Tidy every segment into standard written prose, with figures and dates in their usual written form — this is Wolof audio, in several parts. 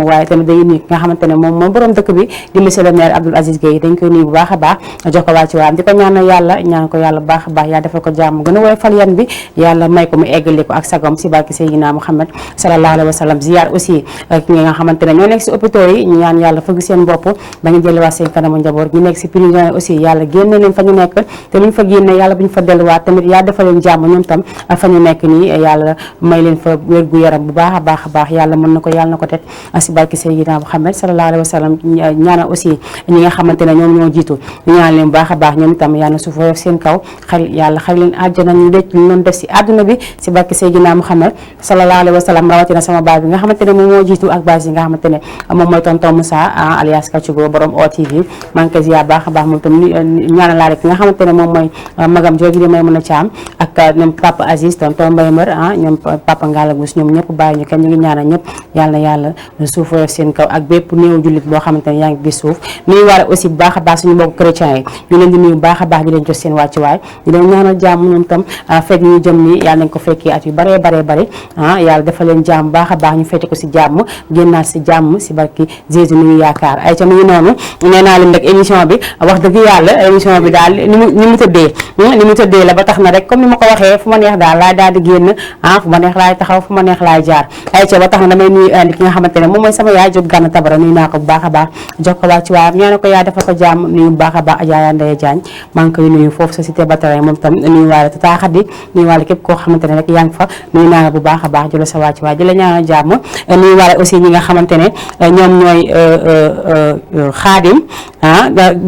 waaye tamit day nuyu ki nga xamante ne moom borom dëkk bi di monsieur le maire Abdoul Aziz Gueye dañ koy nuyu bu baax a baax jox ko wàcc waayam di ko ñaanal yàlla ñaan ko yàlla bu baax a baax yaa defal ko jàmm gën a woy fal yan bi yàlla may ko mu eggali ko ak sagam si barke Seydina Muhammad sallallahu alayhi wa sallam ziar aussi ki nga xamante ne ñoo nekk si hôpitaux yi ñu ñaan yàlla fëgg seen bopp ba ñu jëliwaat seen kanamu njaboot ñu nekk si prison yi aussi yàlla génne leen fa ñu nekk te bu ñu fa génne yàlla bu ñu fa delluwaat tamit yaa defal leen jàmm ñoom tam fa ñu nekk nii yàlla may leen fa wér gu yaram bu baax a baax yàlla mën na ko yàlla na ko teg si barke Seydina Muhammad sallallahu alayhi wa sallam ñaanal aussi ñi nga xamante ne ñoom ñoo jiitu ñu ñaan leen bu baax a baax ñoom itam yàlla na suuf woyof seen kaw yàlla xel leen àjjana ñu dëj ñu doon def si àdduna bi si barke Seydina Muhammad sallallahu alayhi wa sallam rawatina sama baay bi nga xamante ne moom moo jiitu ak baay yi nga xamante ne moom mooy tonton Moussa alias Kachugo borom OTV maa ngi koy ziar baax a baax moom itam ñaanal laa rek ki nga xamante ne moom mooy magam jooju di may mën a caam ak ñoom Papa Aziz tonton Mbaye Mër ñoom Papa Ngala Gus ñoom ñëpp bàyyi ñu kenn ñu ngi ñaanal ñëpp yàlla na yàlla suuf woyof seen kaw ak bépp néew jullit boo xamante ne yaa ngi gis suuf nuyu waale aussi bu baax a baax suñu mbokk chrétiens yi ñu leen di nuyu bu baax a baax di leen jox seen wàccuwaay di leen ñaanal jàmm ñoom tam fekk ñu jëm nii yàlla nañ ko fekkee at yu bare yàlla dafa leen jàmm baax a baax ñu fekk ko si jàmm génnaat si jàmm si barki Jésus mi ngi yaakaar ay ca mu ngi noonu nee naa leen rek émission bi wax dëgg yàlla émission bi daal ni mu tëddee la ba tax na rek comme ni ma ko waxee fu ma neex daal laay daal di génn fu ma neex laay taxaw fu ma neex laay jaar ay ca ba tax na damay nuyu indi ki nga xamante ne moom mooy sama yaay Jóob Gana Tabara nuyu naa ko bu baax a baax jox ko wàcc waayam ñaane ko yaa defal ko jàmm nuyu bu baax a baax Adja Ndeye Diagne maa ngi koy nuyu foofu sa cité Batara moom tam nuyu waale Tata Khady nuyu waale képp koo xamante ne rek yaa ngi fa nuyu naa la bu baax a baax jëla sa wàcc waay di la ñaanal jàmm nuyu waale aussi ñi nga xamante ne ñoom ñooy Khadim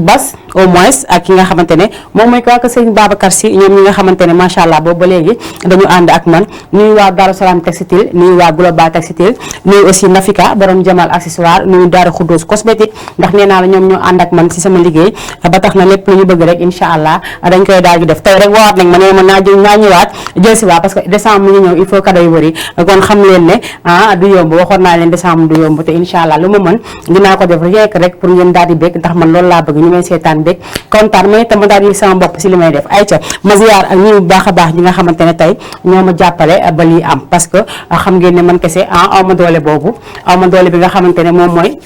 Bas au moins ak ki nga xamante ne moom mooy ko sëñ Babacar Si ñoom ñi nga xamante ne macha allah boobu ba léegi dañu ànd ak man nuyu waa Darou Salam Textile nuyu waa Global Textile nuyu aussi Nafika borom Jamal accessoire nuyu Daara Khoudoss cosmétique ndax nee naa la ñoom ñoo ànd ak man si sama liggéey ba tax na lépp lu ñu bëgg rek incha allah dañ koy daal di def tey rek waat nag ma ne mën naa ñëwaat jël si waa parce que décembre mu ngi ñëw il faut cadeau yu bëri kon xam leen ne du yomb waxoon naa leen décembre du yomb te incha allah lu ma mën dinaa ko def rek pour ngeen daal di bég ndax man loolu laa bëgg ñu may seetaan bég kontaan mais itam ma daal di sama bopp si li may def ay ca ma ziyaar ak ñu bu baax a baax ñi nga xamante ne tey ñoo ma jàppale ba lii am parce que xam ngeen ne man kese aw ma doole boobu aw ma doole bi nga xamante ne moom mooy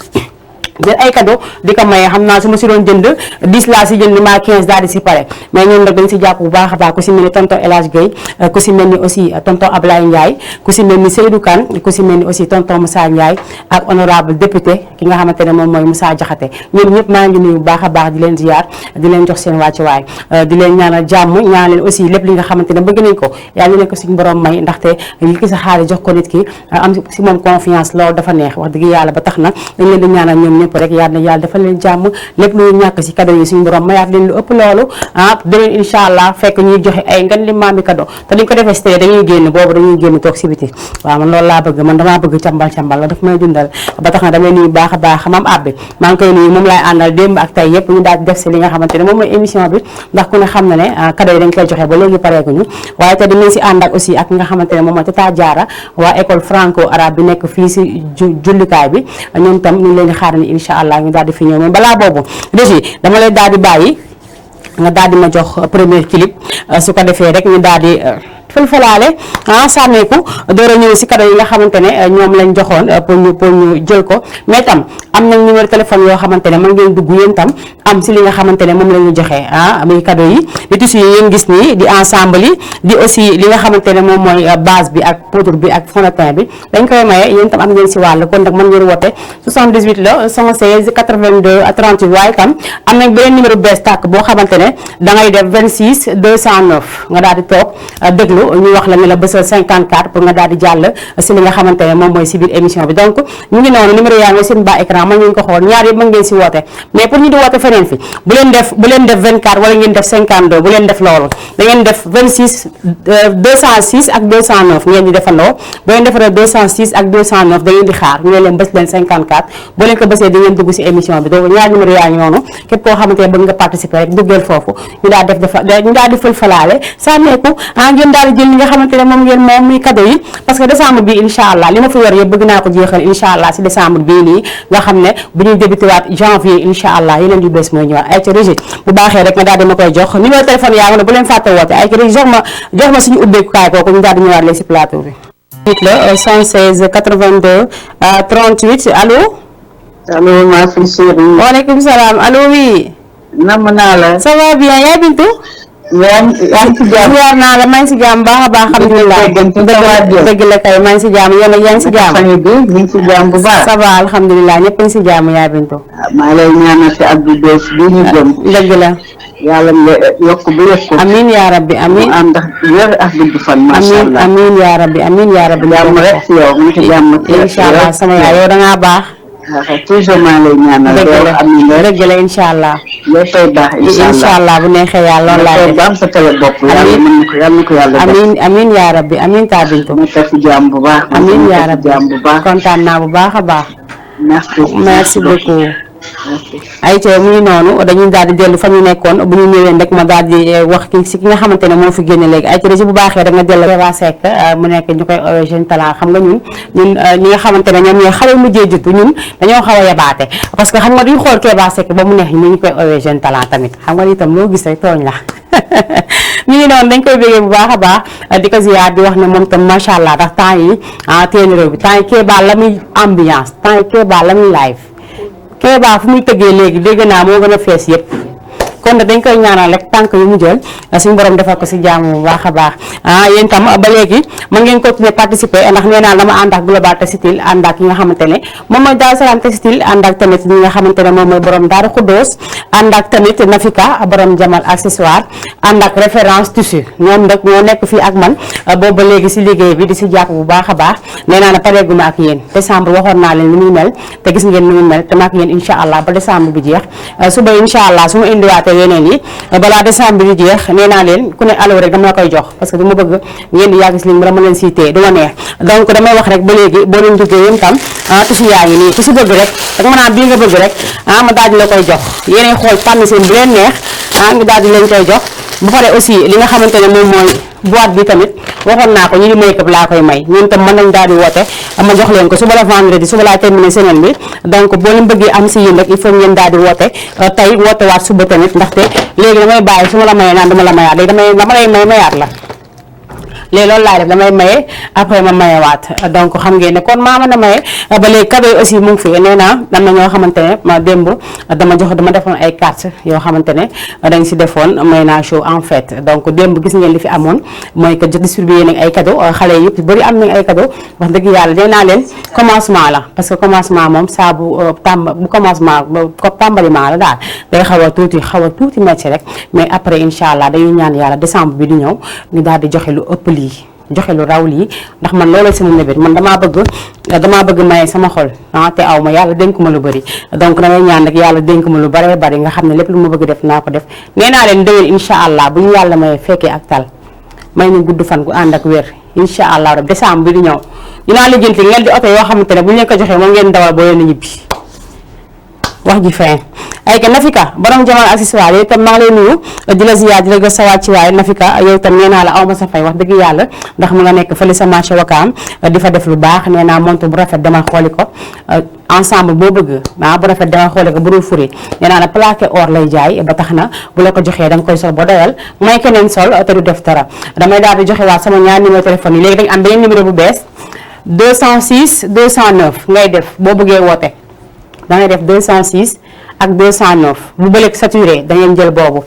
jël ay cadeau di ko maye xam naa su ma si doon jënd 10 laa si jënd maa 15 daal di si pare mais ñun nag dañ si jàpp bu baax a baax ku si mel ni tonton El Hadj Gueye ku si mel ni aussi tonton Ablaye Ndiaye ku si mel ni Seydou Kane ku si mel ni aussi tonton Moussa Ndiaye ak honorable député ki nga xamante ne moom mooy Moussa Diakhaté ñun ñëpp maa ngi nuyu bu baax a baax di leen ziar di leen jox seen wàccuwaay di leen ñaanal jàmm ñaan leen aussi lépp li nga xamante ne bëgg nañ ko yàlla leen ko suñu borom may ndaxte li ki sa xaalis jox ko nit ki am si moom confiance loolu dafa neex wax dëgg yàlla ba tax na dañ leen di ñaanal ñoom ñëpp rek yàlla dafa leen jàmm lépp lu ñàkk si cadeau yi suñu borom mayaat leen lu ëpp loolu deneen incha allah fekk ñuy joxe ay ngan li maami cadeau te dañ ko defee si télé dañuy génn toog si biti waaw man loolu laa bëgg man damaa bëgg càmbal la daf may dundal ba tax na damay nuyu baax a baax maam abbi maa ngi koy nuyu moom laay àndal démb ak tey yëpp ñu daal di def si li nga xamante ne moom mooy émission bi ndax ku ne xam na ne cadeau yi dañ koy joxe ba léegi pareeguñu waaye te dinañ si ànd ak aussi ak nga xamante ne moom mooy Tata Diarra waa école franco arabe bi nekk fii si jullikaay bi ñoom tam ñu leen di xaar ni incha allah ñu daal di fi ñëw mais balaa boobu régi dama lay daal di bàyyi nga daal di ma jox premier clip su ko defee rek ñu daal di fël-fëlaale sànneeku door a ñëw si cadeau yi nga xamante ne ñoom lañ joxoon pour ñu jël ko mais tam am nañ numéro téléphone yoo xamante ne mën ngeen dugg yéen tam am si li nga xamante ne moom la ñu joxe muy cadeau yi di tissu yi ngeen gis nii di ensemble yi di aussi li nga xamante ne moom mooy base bi ak poudre bi ak fond de teint bi dañ koy maye yéen tam am ngeen si wàll kon nag mën ngeen woote 78 la 116 82 38 waaye tam am nañ beneen numéro bees tàkk boo xamante ne da ngay def 26 209 nga daal di toog déglu ñu wax la ne la bësal 54 pour nga daal di jàll si li nga xamante ne moom mooy si biir émission bi donc ñu ngi noonu numéro yaa ngi seen bas écran mën ngeen ko xool ñaar yëpp mën ngeen si woote mais pour ñu di woote feneen fi bu leen def 24 wala ngeen def 52 bu leen def loolu da ngeen def 26 206 ak 209 ngeen di defandoo bu leen defaree 206 ak 209 da ngeen di xaar ñu ne leen bës leen 54 boo leen ko bësee di ngeen dugg si émission bi donc ñaar numéro yaa ngi noonu képp koo xamante ne bëgg nga participer rek duggeel foofu ñu daal di fël-falaale sànneeku ngeen daal di jël li nga xamante ne moom ngeen moom muy cadeau yi parce que décembre bi incha allah li ma fi yor yëpp bëgg naa ko jeexal incha allah si décembre bii nii nga xam ne bu ñuy débuté waat janvier incha allah yeneen yu bees mooy ñëwaat ay ca régie bu baaxee rek nga daal di ma koy jox numéro téléphone yaa ngi ne bu leen fàtte woote ay ca régie jox ma suñu ubbeekukaay kooku ñu daal di ñëwaat léegi si plateau bi la 116 82 38 allo. allo ma fi chérie. waaleykum salaam allo oui. nam naa la. ça va bien yaay Bintu. yaa ngi si jàmm. ziar naa la maa ngi si jàmm baax a baax. alhamdulilah dëgg la kay maa ngi si jàmm yéen yaa ngi si jàmm. famille bi ñu ngi si jàmm bu baax. ça va alhamdulilah ñëpp a ngi si jàmm yaay Bintu. maa lay ñaanal si at bu bees bi ñu jëm. dëgg la. yàlla nga yokk bu yokk. amiin yaa rabbi amiin. mu ànd ak wér ak gudd fan. macha allah amiin yaa rabbi amiin yaa rabbi. jàmm rek si yow mu ngi si jàmm. incha allah sama yaay yow da ngaa baax. waaw toujours maa lay ñaanal. dëgg la incha allah. léppay baax incha allah bu neexee yàlla loolu laa def. ba am sa télé bopp. yàlla mën na ko yàlla na ko yàlla def. amiin yaa rabbi amiin taa Bintu. nekk si jàmm bu baax. amiin yaa rabbi jàmm bu baax. kontaan naa bu baax a baax. merci beaucoup. merci. ayca mu ngi noonu dañuy daal di dellu fa ñu nekkoon bu ñu ñëwee rek ma daal di wax ki nga xamante ne moo fi génne léegi ayca régi bu baaxee da nga dellu Keba Seck mu nekk ñu koy jeune talent xam nga ñun ñi nga xamante ne ñoom ñooy xale mujjee juddu ñun dañoo xaw a yabaate parce que xam nga duñ xool Keba Seck ba mu neex ñu koy jeune talent tamit xam nga itam loo gis rek tooñ la ñu ngi noonu dañ koy bégee bu baax a baax di ko ziyaar di wax ne moom tam macha allah ndax temps yi teen réew bi temps yi Keba la muy ambiance temps yi Keba la muy live Keba fu muy tëggee léegi dégg naa moo gën a fees yëpp kon nag dañ koy ñaanal rek tànk yu mu jël suñu borom defal ko si jàmm bu baax a baax yéen tam ba léegi mën ngeen continuer participer ndax nee naa dama ànd ak Global Textile ànd ak yi nga xamante ne moom mooy Daaru Salaam Textile ànd ak tamit ñi nga xamante ne moom mooy borom Daaru Xuddoos ànd ak tamit Nafika borom Jamal accessoire ànd ak référence tissu ñoom nag ñoo nekk fii ak man boobu ba léegi si liggéey bi di si jàpp bu baax a baax nee naa ne pareeguma ak yéen décembre waxoon naa leen ni muy mel te gis ngeen ni muy mel te maak yéen incha allah ba décembre bi jeex suba incha allah su ma indiwaatee yeneen yi balaa décembre bi jeex nee naa leen ku ne allo rek dama la koy jox parce que du ma bëgg ngeen di yàgg si ligne bi dama leen siy téye du ma neex donc damay wax rek ba léegi boo leen duggee yéen tam tissu yaa ngi nii ku si bëgg rek ak ma naan bii nga bëgg rek ma daal di la koy jox yéenay xool tànn seen bu leen neex ñu daal di leen koy jox bu pare aussi li nga xamante ne moom mooy boîte bi tamit waxoon naa ko ñu di make-up laa koy may ñun tam mën nañ daal di woote ma jox leen ko suba la vendredi suba laa terminé semaine bi donc boo leen bëggee am si yéen rek il faut ngeen daal di woote tey woote waat suba tamit ndaxte léegi damay bàyyi su ma la mayee naan dama la mayaat léegi dama lay mayaat la léegi loolu laay def damay maye après ma mayewaat donc xam ngeen ne kon maa mën a maye ba léegi cadeau yi aussi mu ngi fi nee naa am na ñoo xamante ne ma démb dama defoon ay cartes yoo xamante ne dañ si defoon may naa show en fait donc démb gis ngeen li fi amoon mooy que distribué nañ ay cadeau xale yëpp bëri am nañ ay cadeau wax dëgg yàlla nee naa leen commencement la parce que commencement moom saa bu commencement ko tàmbaliment la daal day xaw a tuuti métti rek mais après incha allah dañuy ñaan yàlla décembre bi di ñëw ñu daal di joxe lu ëpp joxe lu raw lii ndax man loolu sama mébét man damaa bëgg maye sama xol te aw ma yàlla dénk ma lu bëri donc damay ñaan rek yàlla dénk ma lu bëree bëri nga xam ne lépp lu ma bëgg def naa ko def nee naa leen déwén incha allah bu ñu yàlla maye fekkee ak tal may ñu gudd fan gu ànd ak wér incha allah rek décembre bi di ñëw dinaa lijjanti ngeen di oto yoo xamante ne bu ñu leen ko joxee moom ngeen dawal boo leen ñibbi wax ji fin ay ka Nafika borom Jamal accessoire yow itam maa ngi lay nuyu di la ziyaar di la gës sa wàcc waaye Nafika yow itam nee naa la aw ma sa fay wax dëgg yàlla ndax mu nga nekk fële sa marché Wakaam di fa def lu baax nee naa montre bu rafet demal xooli ko ensemble boo bëgg bu rafet demal xooli ko bu dul furi nee naa la plaqué or lay jaay ba tax na bu la ko joxee da nga koy sol ba doyal may keneen sol te du def dara damay daal di joxe waat sama ñaar numéro téléphone yi léegi dañ am beneen numéro bu bees 206 209 ngay def boo bëggee woote da ngay def 206 ak 209 bu bëleeg saturé da ngeen jël boobu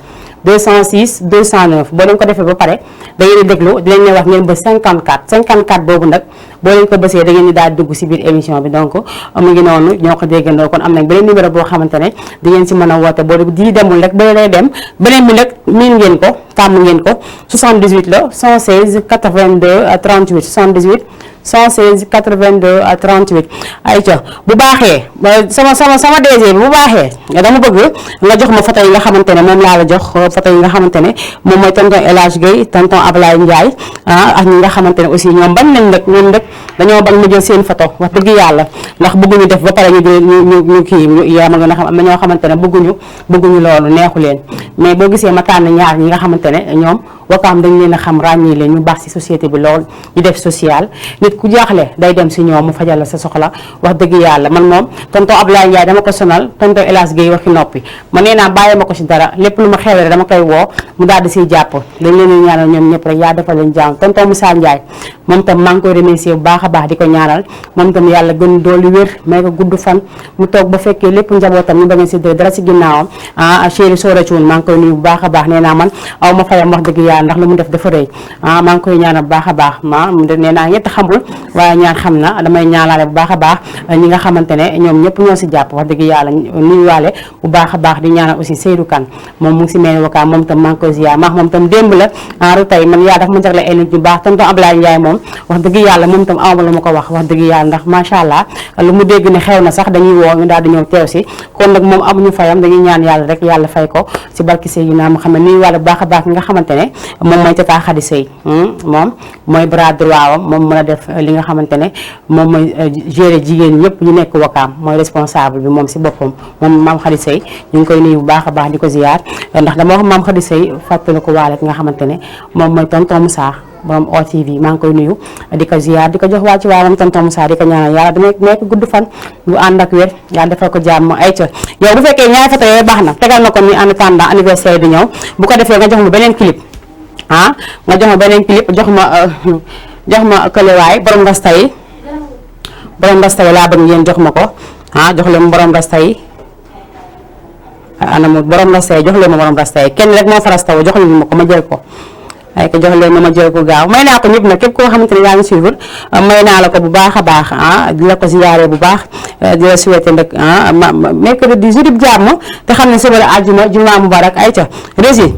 206 209 boo leen ko defee ba pare da ngeen di déglu di leen ne wax ngeen ba 54 boobu nag boo leen ko bësee da ngeen di daal dugg si biir émission bi donc mu ngi noonu ñoo ko déggandoo kon am nañ beneen numéro boo xamante ne di ngeen si mën a woote boo di demul rek ba lay dem beneen bi nag miin ngeen ko tàmm ngeen ko 78 la 116 82 38 78 116 82 38 ayca bu baaxee sama DG bi bu baaxee dama bëgg nga jox ma photo yi nga xamante ne moom laa la jox photo yi nga xamante ne moom mooy tonton El Hadj Gueye tonton Ablaye Ndiaye ak ñi nga xamante ne aussi ñoom bañ nañ nag ñoom nag dañoo bañ ma jël seen photo wax dëgg yàlla ndax bëgguñu def ba pare ñu kii yaa ma gën a xam am na ñoo xamante ne bëgguñu loolu neexu leen mais boo gisee ma tànn ñaar ñi nga xamante ne ñoom Wakaam dañ leen a xam ràññee leen ñu baax si société bi lool ñu def social nit ku jaaxle day dem si ñoom mu fajal la sa soxla wax dëgg yàlla man moom tonton Ablaye Ndiaye dama ko sonal tonton El Hadj Guèye waxi noppi man nee naa bàyyi ma ko si dara lépp lu ma xewee dama koy woo mu daal di siy jàpp dañ leen di ñaanal ñoom ñëpp rek yaa defal leen jàmm tonton Moussa Ndiaye moom tam maa ngi koy remercier bu baax a baax di ko ñaanal moom tam yàlla gën dooli wér may ko gudd fan mu toog ba fekkee lépp njabootam ñu bañ a séddale dara si ginnaawam chéri Sora Thioune maa ngi koy nuyu bu baax a baax nee naa man aw ma fayam wax dëgg yàlla ndax lu mu def dafa rëy maa ngi koy ñaanal bu baax a baax nee naa ñett xamul waaye ñaan xam na damay ñaanale bu baax a baax ñi nga xamante ne ñoom ñëpp ñoo si jàpp wax dëgg yàlla nuyuwaale bu baax a baax di ñaanal aussi Seydou Kane moom mu ngi si mel ni Wakaam moom tam maa ngi koy ziar moom tam démb la ru tey man yaa daf ma jagle ay nit ñu baax tonton Ablaye Ndiaye moom wax dëgg yàlla moom tam awma lu ma ko wax dëgg yàlla ndax macha allah lu mu dégg ne xew na sax dañuy woo ñu daal di ñëw teew si kon nag moom amuñu fayam dañuy ñaan yàlla rek yàlla fay ko si barki Seydina Muhammad nuyuwaale bu baax a baax nga xamante ne moom mooy Tata Khady Seye moom mooy bras droit am moom mën a def li nga xamante ne moom mooy gérer jigéen ñëpp ñu nekk Wakaam mooy responsable bi moom si boppam moom maam Khady Seye ñu ngi koy nuyu bu baax a baax di ko ziar ndax dama wax maam Khady Seye fàttali ko waale ki nga xamante ne moom mooy tonton Moussa borom OTV maa ngi koy nuyu di ko ziar di ko jox waa ci waayam tonton Moussa di ko ñaanal yàlla dama nekk gudd fan bu ànd ak wér yàlla defal ko jàmm ay ca yow bu fekkee ñaari photo yooyu baax na tegal ma ko ni en attendant anniversaire di ñëw bu ko defee nga jox ma beneen clip nga jox ma beneen clip jox ma këlewaay borom rasta yi laa bëgg ngeen jox ma ko jox leen borom rasta yi anam borom rasta yi jox leen ma borom rasta yi kenn rek moo fa rasta jox leen ma ko ma jël ko ay ko jox leen ma jël ko gaaw may naa ko ñëpp nag képp koo xamante ne yaa ngi suivre may naa la ko bu baax a baax di la ko ziyaare bu baax di la souhaiter nag mercredi jeudi jàmm te xam ne suba la àjjuma jumaa mubarak ay ca rési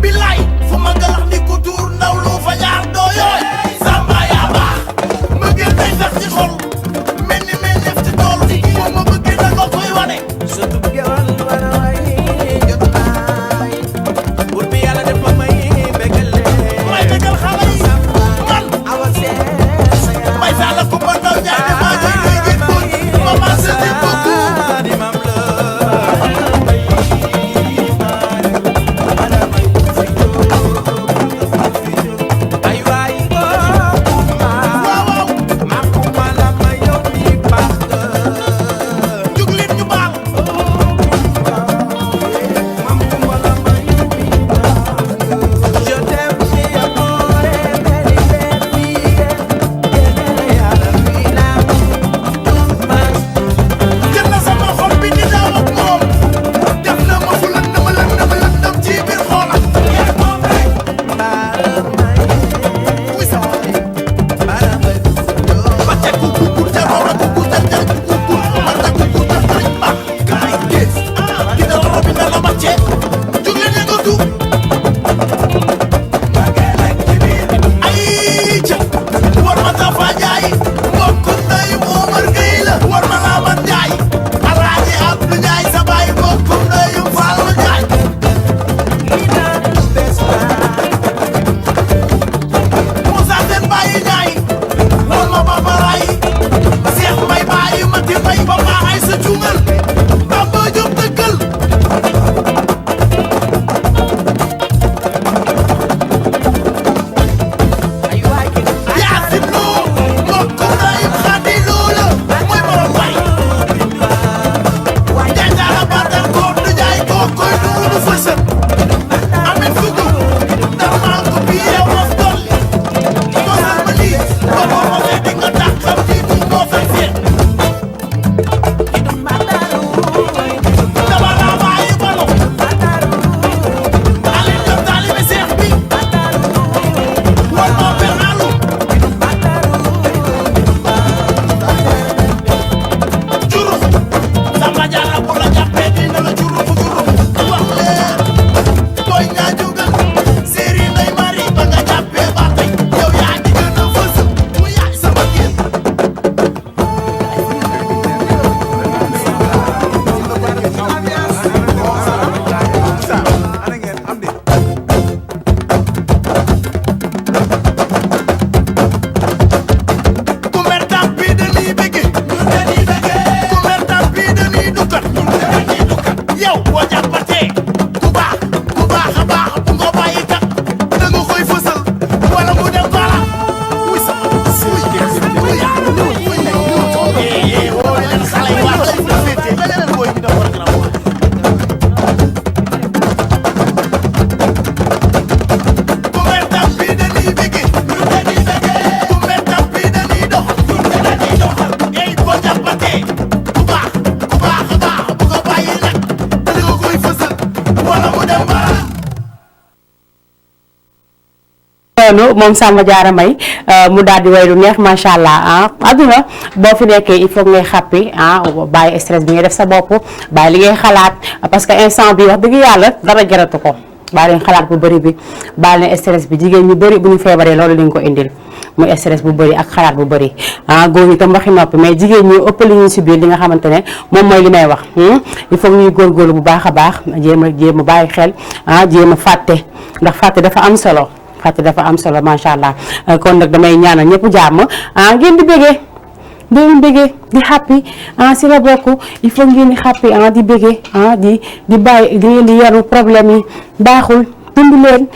Bilaay fu ma galax ni ko tuur ndaw moom Samba Diarra May mu daal di way lu neex macha allah adduna boo fi nekkee il faut ngay xàppi bàyyi stress bi ngay def sa bopp bàyyi li ngay xalaat parce que instant bi wax dëgg yàlla dara jaratu ko bàyyi leen xalaat bu bëri bi bàyyi leen stress bi jigéen ñu bëri bu ñu feebaree loolu lañ ko indil muy stress bu bëri ak xalaat bu bëri góor ñi tam waxi noppi mais jigéen ñi ëpp li ñu si biir li nga xamante ne moom mooy li may wax il faut ñuy góorgóorlu bu baax a baax jéem a bàyyi xel jéem a fàtte ndax fàtte dafa am solo macha allah kon nag damay ñaanal ñëpp jàmm ngeen di bégee di happy si la bokk il faut ngeen di happy di bégee di bàyyi di ngeen di yaru problème yi baaxul dund leen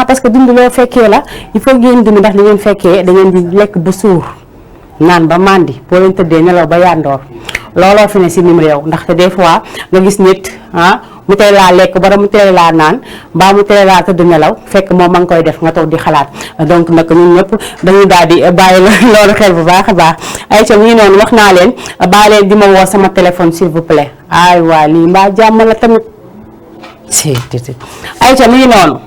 parce que dund loo fekkee la il faut ngeen dund ndax li ngeen fekkee da ngeen di lekk ba suur naan ba màndi boo leen tëddee nelaw ba yandoor looloo fi ne si nim réew ndaxte des fois nga gis nit mu tey laa lekk bara mu tey laa naan mbaa mu tey laa tëdd nelaw fekk moom ma ngi koy def nga toog di xalaat donc nag ñun ñëpp dañuy daal di bàyyi loolu xel bu baax a baax ay ca mu ngi noonu wax naa leen bàyyi leen di ma woo sama téléphone s'il vous plaît ay waa lii mbaa jàmm la tamit ay ca mu ngi noonu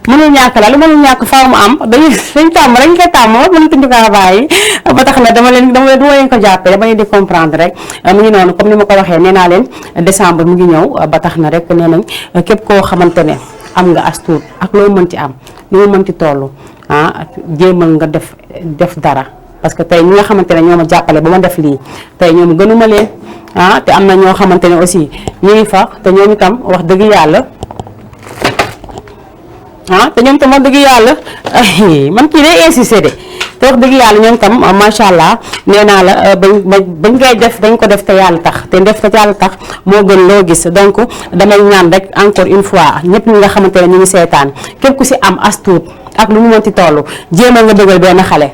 mënul ñàkk la lu mënul ñàkk faaw mu am dañ tàmm rek ñu koy tàmm mënatuñu ko bàyyi ba tax na dama leen ko jàppee dama leen di comprendre rek mu ngi noonu comme ni ma ko waxee nee naa leen décembre mu ngi ñëw ba tax na rek nee nañ képp koo xamante ne am nga as tuut ak loo mënti am lu mu mënti toll jéemal nga def dara parce que tey ñi nga xamante ne ñoo ma jàppale ba ma def lii tey ñoom gënuma leen te am na ñoo xamante ne aussi ñu ngi fa te ñoom itam wax dëgg yàlla te ñoom tam wax dëgg yàlla man kii day insisté de te wax dëgg yàlla ñoom tam macha allah nee naa la bañ koy def dañ ko def te yàlla tax te def te yàlla tax moo gën loo gis donc damay ñaan rek encore une fois ñëpp ñi nga xamante ne ñu ngi seetaan képp ku si am as tuut ak lu mu mënti toll jéemal nga bëggal benn xale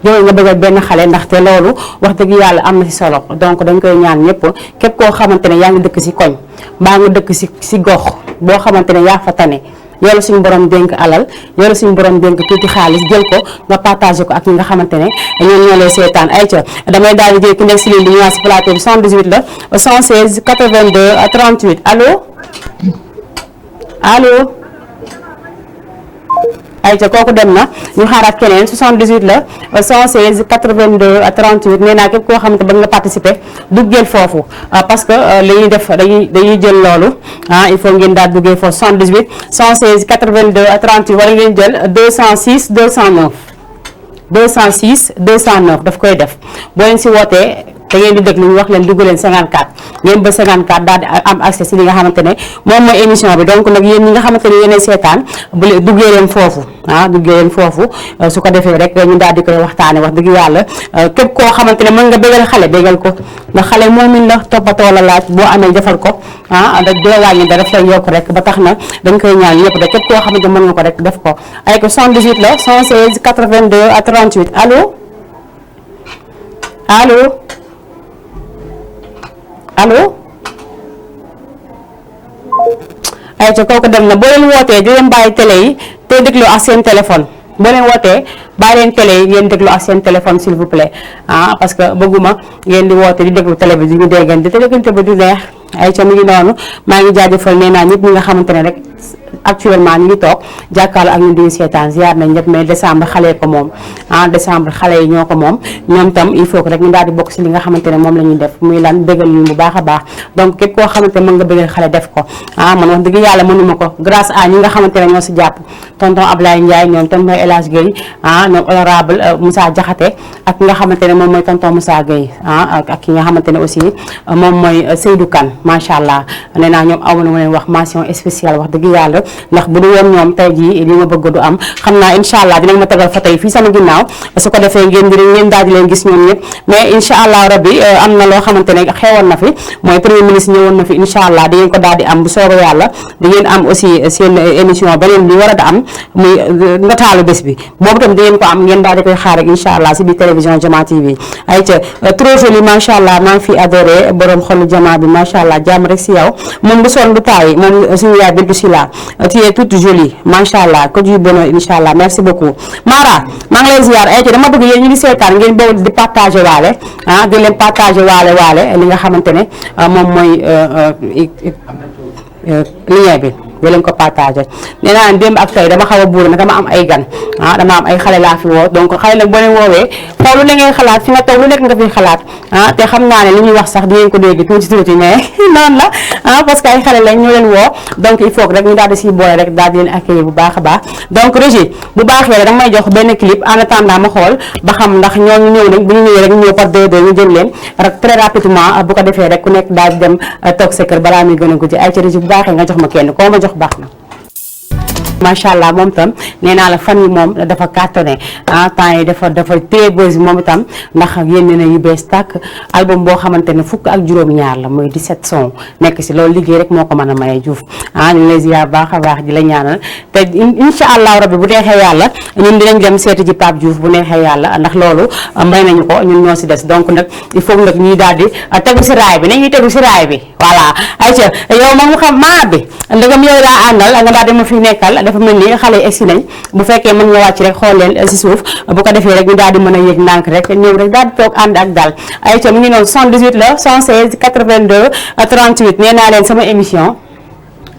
jéemal nga bëggal benn xale ndaxte loolu wax dëgg yàlla am na si solo donc dañ koy ñaan ñëpp képp koo xamante ne yaa ngi dëkk si koñ mbaa nga dëkk si gox boo xamante ne yaa fa tane yow la suñu borom dénk alal yow la suñu borom dénk tuuti xaalis jël ko nga partagé ko ak ñi nga xamante ne ñoom ñoo lay seetaan ay ca damay daal di jël ki nekk si ligne bi ñu wax si plateau bi 78 la 116 82 38 allo ay ca kooku dem na ñu xaaraat keneen 78 la 116 82 38 nee naa képp koo xamante ba nga participer duggeel foofu parce que li ñuy def dañuy jël loolu il faut ngeen daal duggee foofu 78 116 82 38 wala ngeen jël 206 209 daf koy def boo leen si wootee da ngeen di déglu ñu wax leen dugg leen 54 ngeen ba 54 daal di am accès si li nga xamante ne moom mooy émission bi donc nag yéen ñi nga xamante ne yéenay seetaan bu leen duggee leen foofu su ko defee rek ñu daal di koy waxtaane wax dëgg yàlla képp koo xamante ne mën nga bégal xale bégal ko ndax xale moomin la toppatoo la laaj boo amee defal ko da doo wàññi da daf lay yokk rek ba tax na dañ koy ñaan ñëpp da képp koo xamante mën nga ko rek def ko ay ko 78 la 116 82 38 allo ay ca kooku dem na boo leen wootee di leen bàyyi télé yi te déglu ak seen téléphone boo leen wootee bàyyi leen télé yi ngeen déglu ak seen téléphone s'il vous plaît parce que bëgguma ngeen di woote di déglu télé bi di ñu déggante te déggante ba du neex ay ca mu ngi noonu maa ngi jaajëfal nee naa ñëpp ñi nga xamante ne rek actuellement ñu ngi toog jàkkaarloo ak ñun di seetaan ziar nañ ñëpp mais décembre xale ko moom décembre xale yi ñoo ko moom ñoom tam il faut que rek ñu daal di bokk si li nga xamante ne moom la ñuy def muy lan bëggal ñu bu baax a baax donc képp koo xamante ne mën nga bëggal xale def ko man wax dëgg yàlla mënuma ko grâce à ñi nga xamante ne ñoo si jàpp tonton Ablaye Ndiaye ñoom tonton El Hadj Gueye ñoom honorable Moussa Diakhaté ak ki nga xamante ne moom mooy tonton Moussa Gueye ak ki nga xamante ne aussi moom mooy Seydou Kane macha allah nee naa ñoom aw na ma leen wax mention spéciale wax dëgg yàlla ndax bu du woon ñoom tey jii li ma bëgg du am xam naa incha allah dinañ ma tegal photo yi fii sama ginnaaw su ko defee ngeen daal di leen gis ñoom ñëpp mais incha allah rabbi am na loo xamante ne xewoon na fi mooy premier ministre ñëwoon na fi incha allah di ngeen ko daal di am bu soobee yàlla di ngeen am aussi seen émission beneen bi war a da am muy nataalu bés bi boobu tam di ngeen ko am ngeen daal di koy xaar rek incha allah si biir télévision Jama TV ay ca trop joli macha allah maa ngi fi adoré borom xolu Jama bi macha allah jàmm rek si yow moom du sonn du taay moom suñu yaay Bintu Sila tu es toute jolie macha allah que du bonheur incha allah merci beaucoup Mara maa ngi lay ziar ay dama bëgg yéen ñu ngi seetaan ngeen boobu di partager waale di leen partager waale li nga xamante ne moom mooy lien bi di leen ko partagé nee naa démb ak tey dama xaw a buur nag dama am ay gan dama am ay xale laa fi woo donc xale nag boo leen woowee xool lu ne ngay xalaat fi nga toog lu nekk nga fi xalaat te xam naa ne li ñuy wax sax di ngeen ko dégg tuuti mais noonu la parce que ay xale lañ ñoo leen woo donc il faut que rek ñu daal di siy boole rek daal di leen accueillir bu baax a baax donc Régis bu baaxee rek danga may jox benn clip en attendant ma xool ba xam ndax ñooñu ñëw nañ bu ñu ñëwee rek ñu ñëw par deux ñu jël leen rek très rapidement bu ko defee rek ku nekk daal di dem toog sa kër balaa muy gën a guddi ay ci Régis bu baaxee nga jox ma kenn koo ma jox baax na. macha allah moom itam nee naa la fan yi moom dafa cartonné temps yi dafa très buzz moom itam ndax yénn na yu bees tàkk album boo xamante ne fukk ak juróom-ñaar la mooy 17 son nekk si loolu liggéey rek moo ko mën a maye Diouf ñu ngi lay ziar baax a baax di la ñaanal te incha allah rabbi bu neexee yàlla ñun dinañ dem seeti ji Pape Diouf bu neexee yàlla ndax loolu may nañu ko ñun ñoo si des donc nag il faut nag ñuy daal di tegu si raay bi nañuy tegu si raay bi voilà ayca yow moom mu xam maa bi ndegam yow laa àndal nga daal di ma fi nekkal dafa mel ni xale yi egsi nañ bu fekkee mën nga wàcc rek xool leen si suuf bu ko defee rek ñu daal di mën a yéeg ndànk rek ñëw rek daal di toog ànd ak daal ayca mu ngi noonu 78 la 116 82 38 nee naa leen sama émission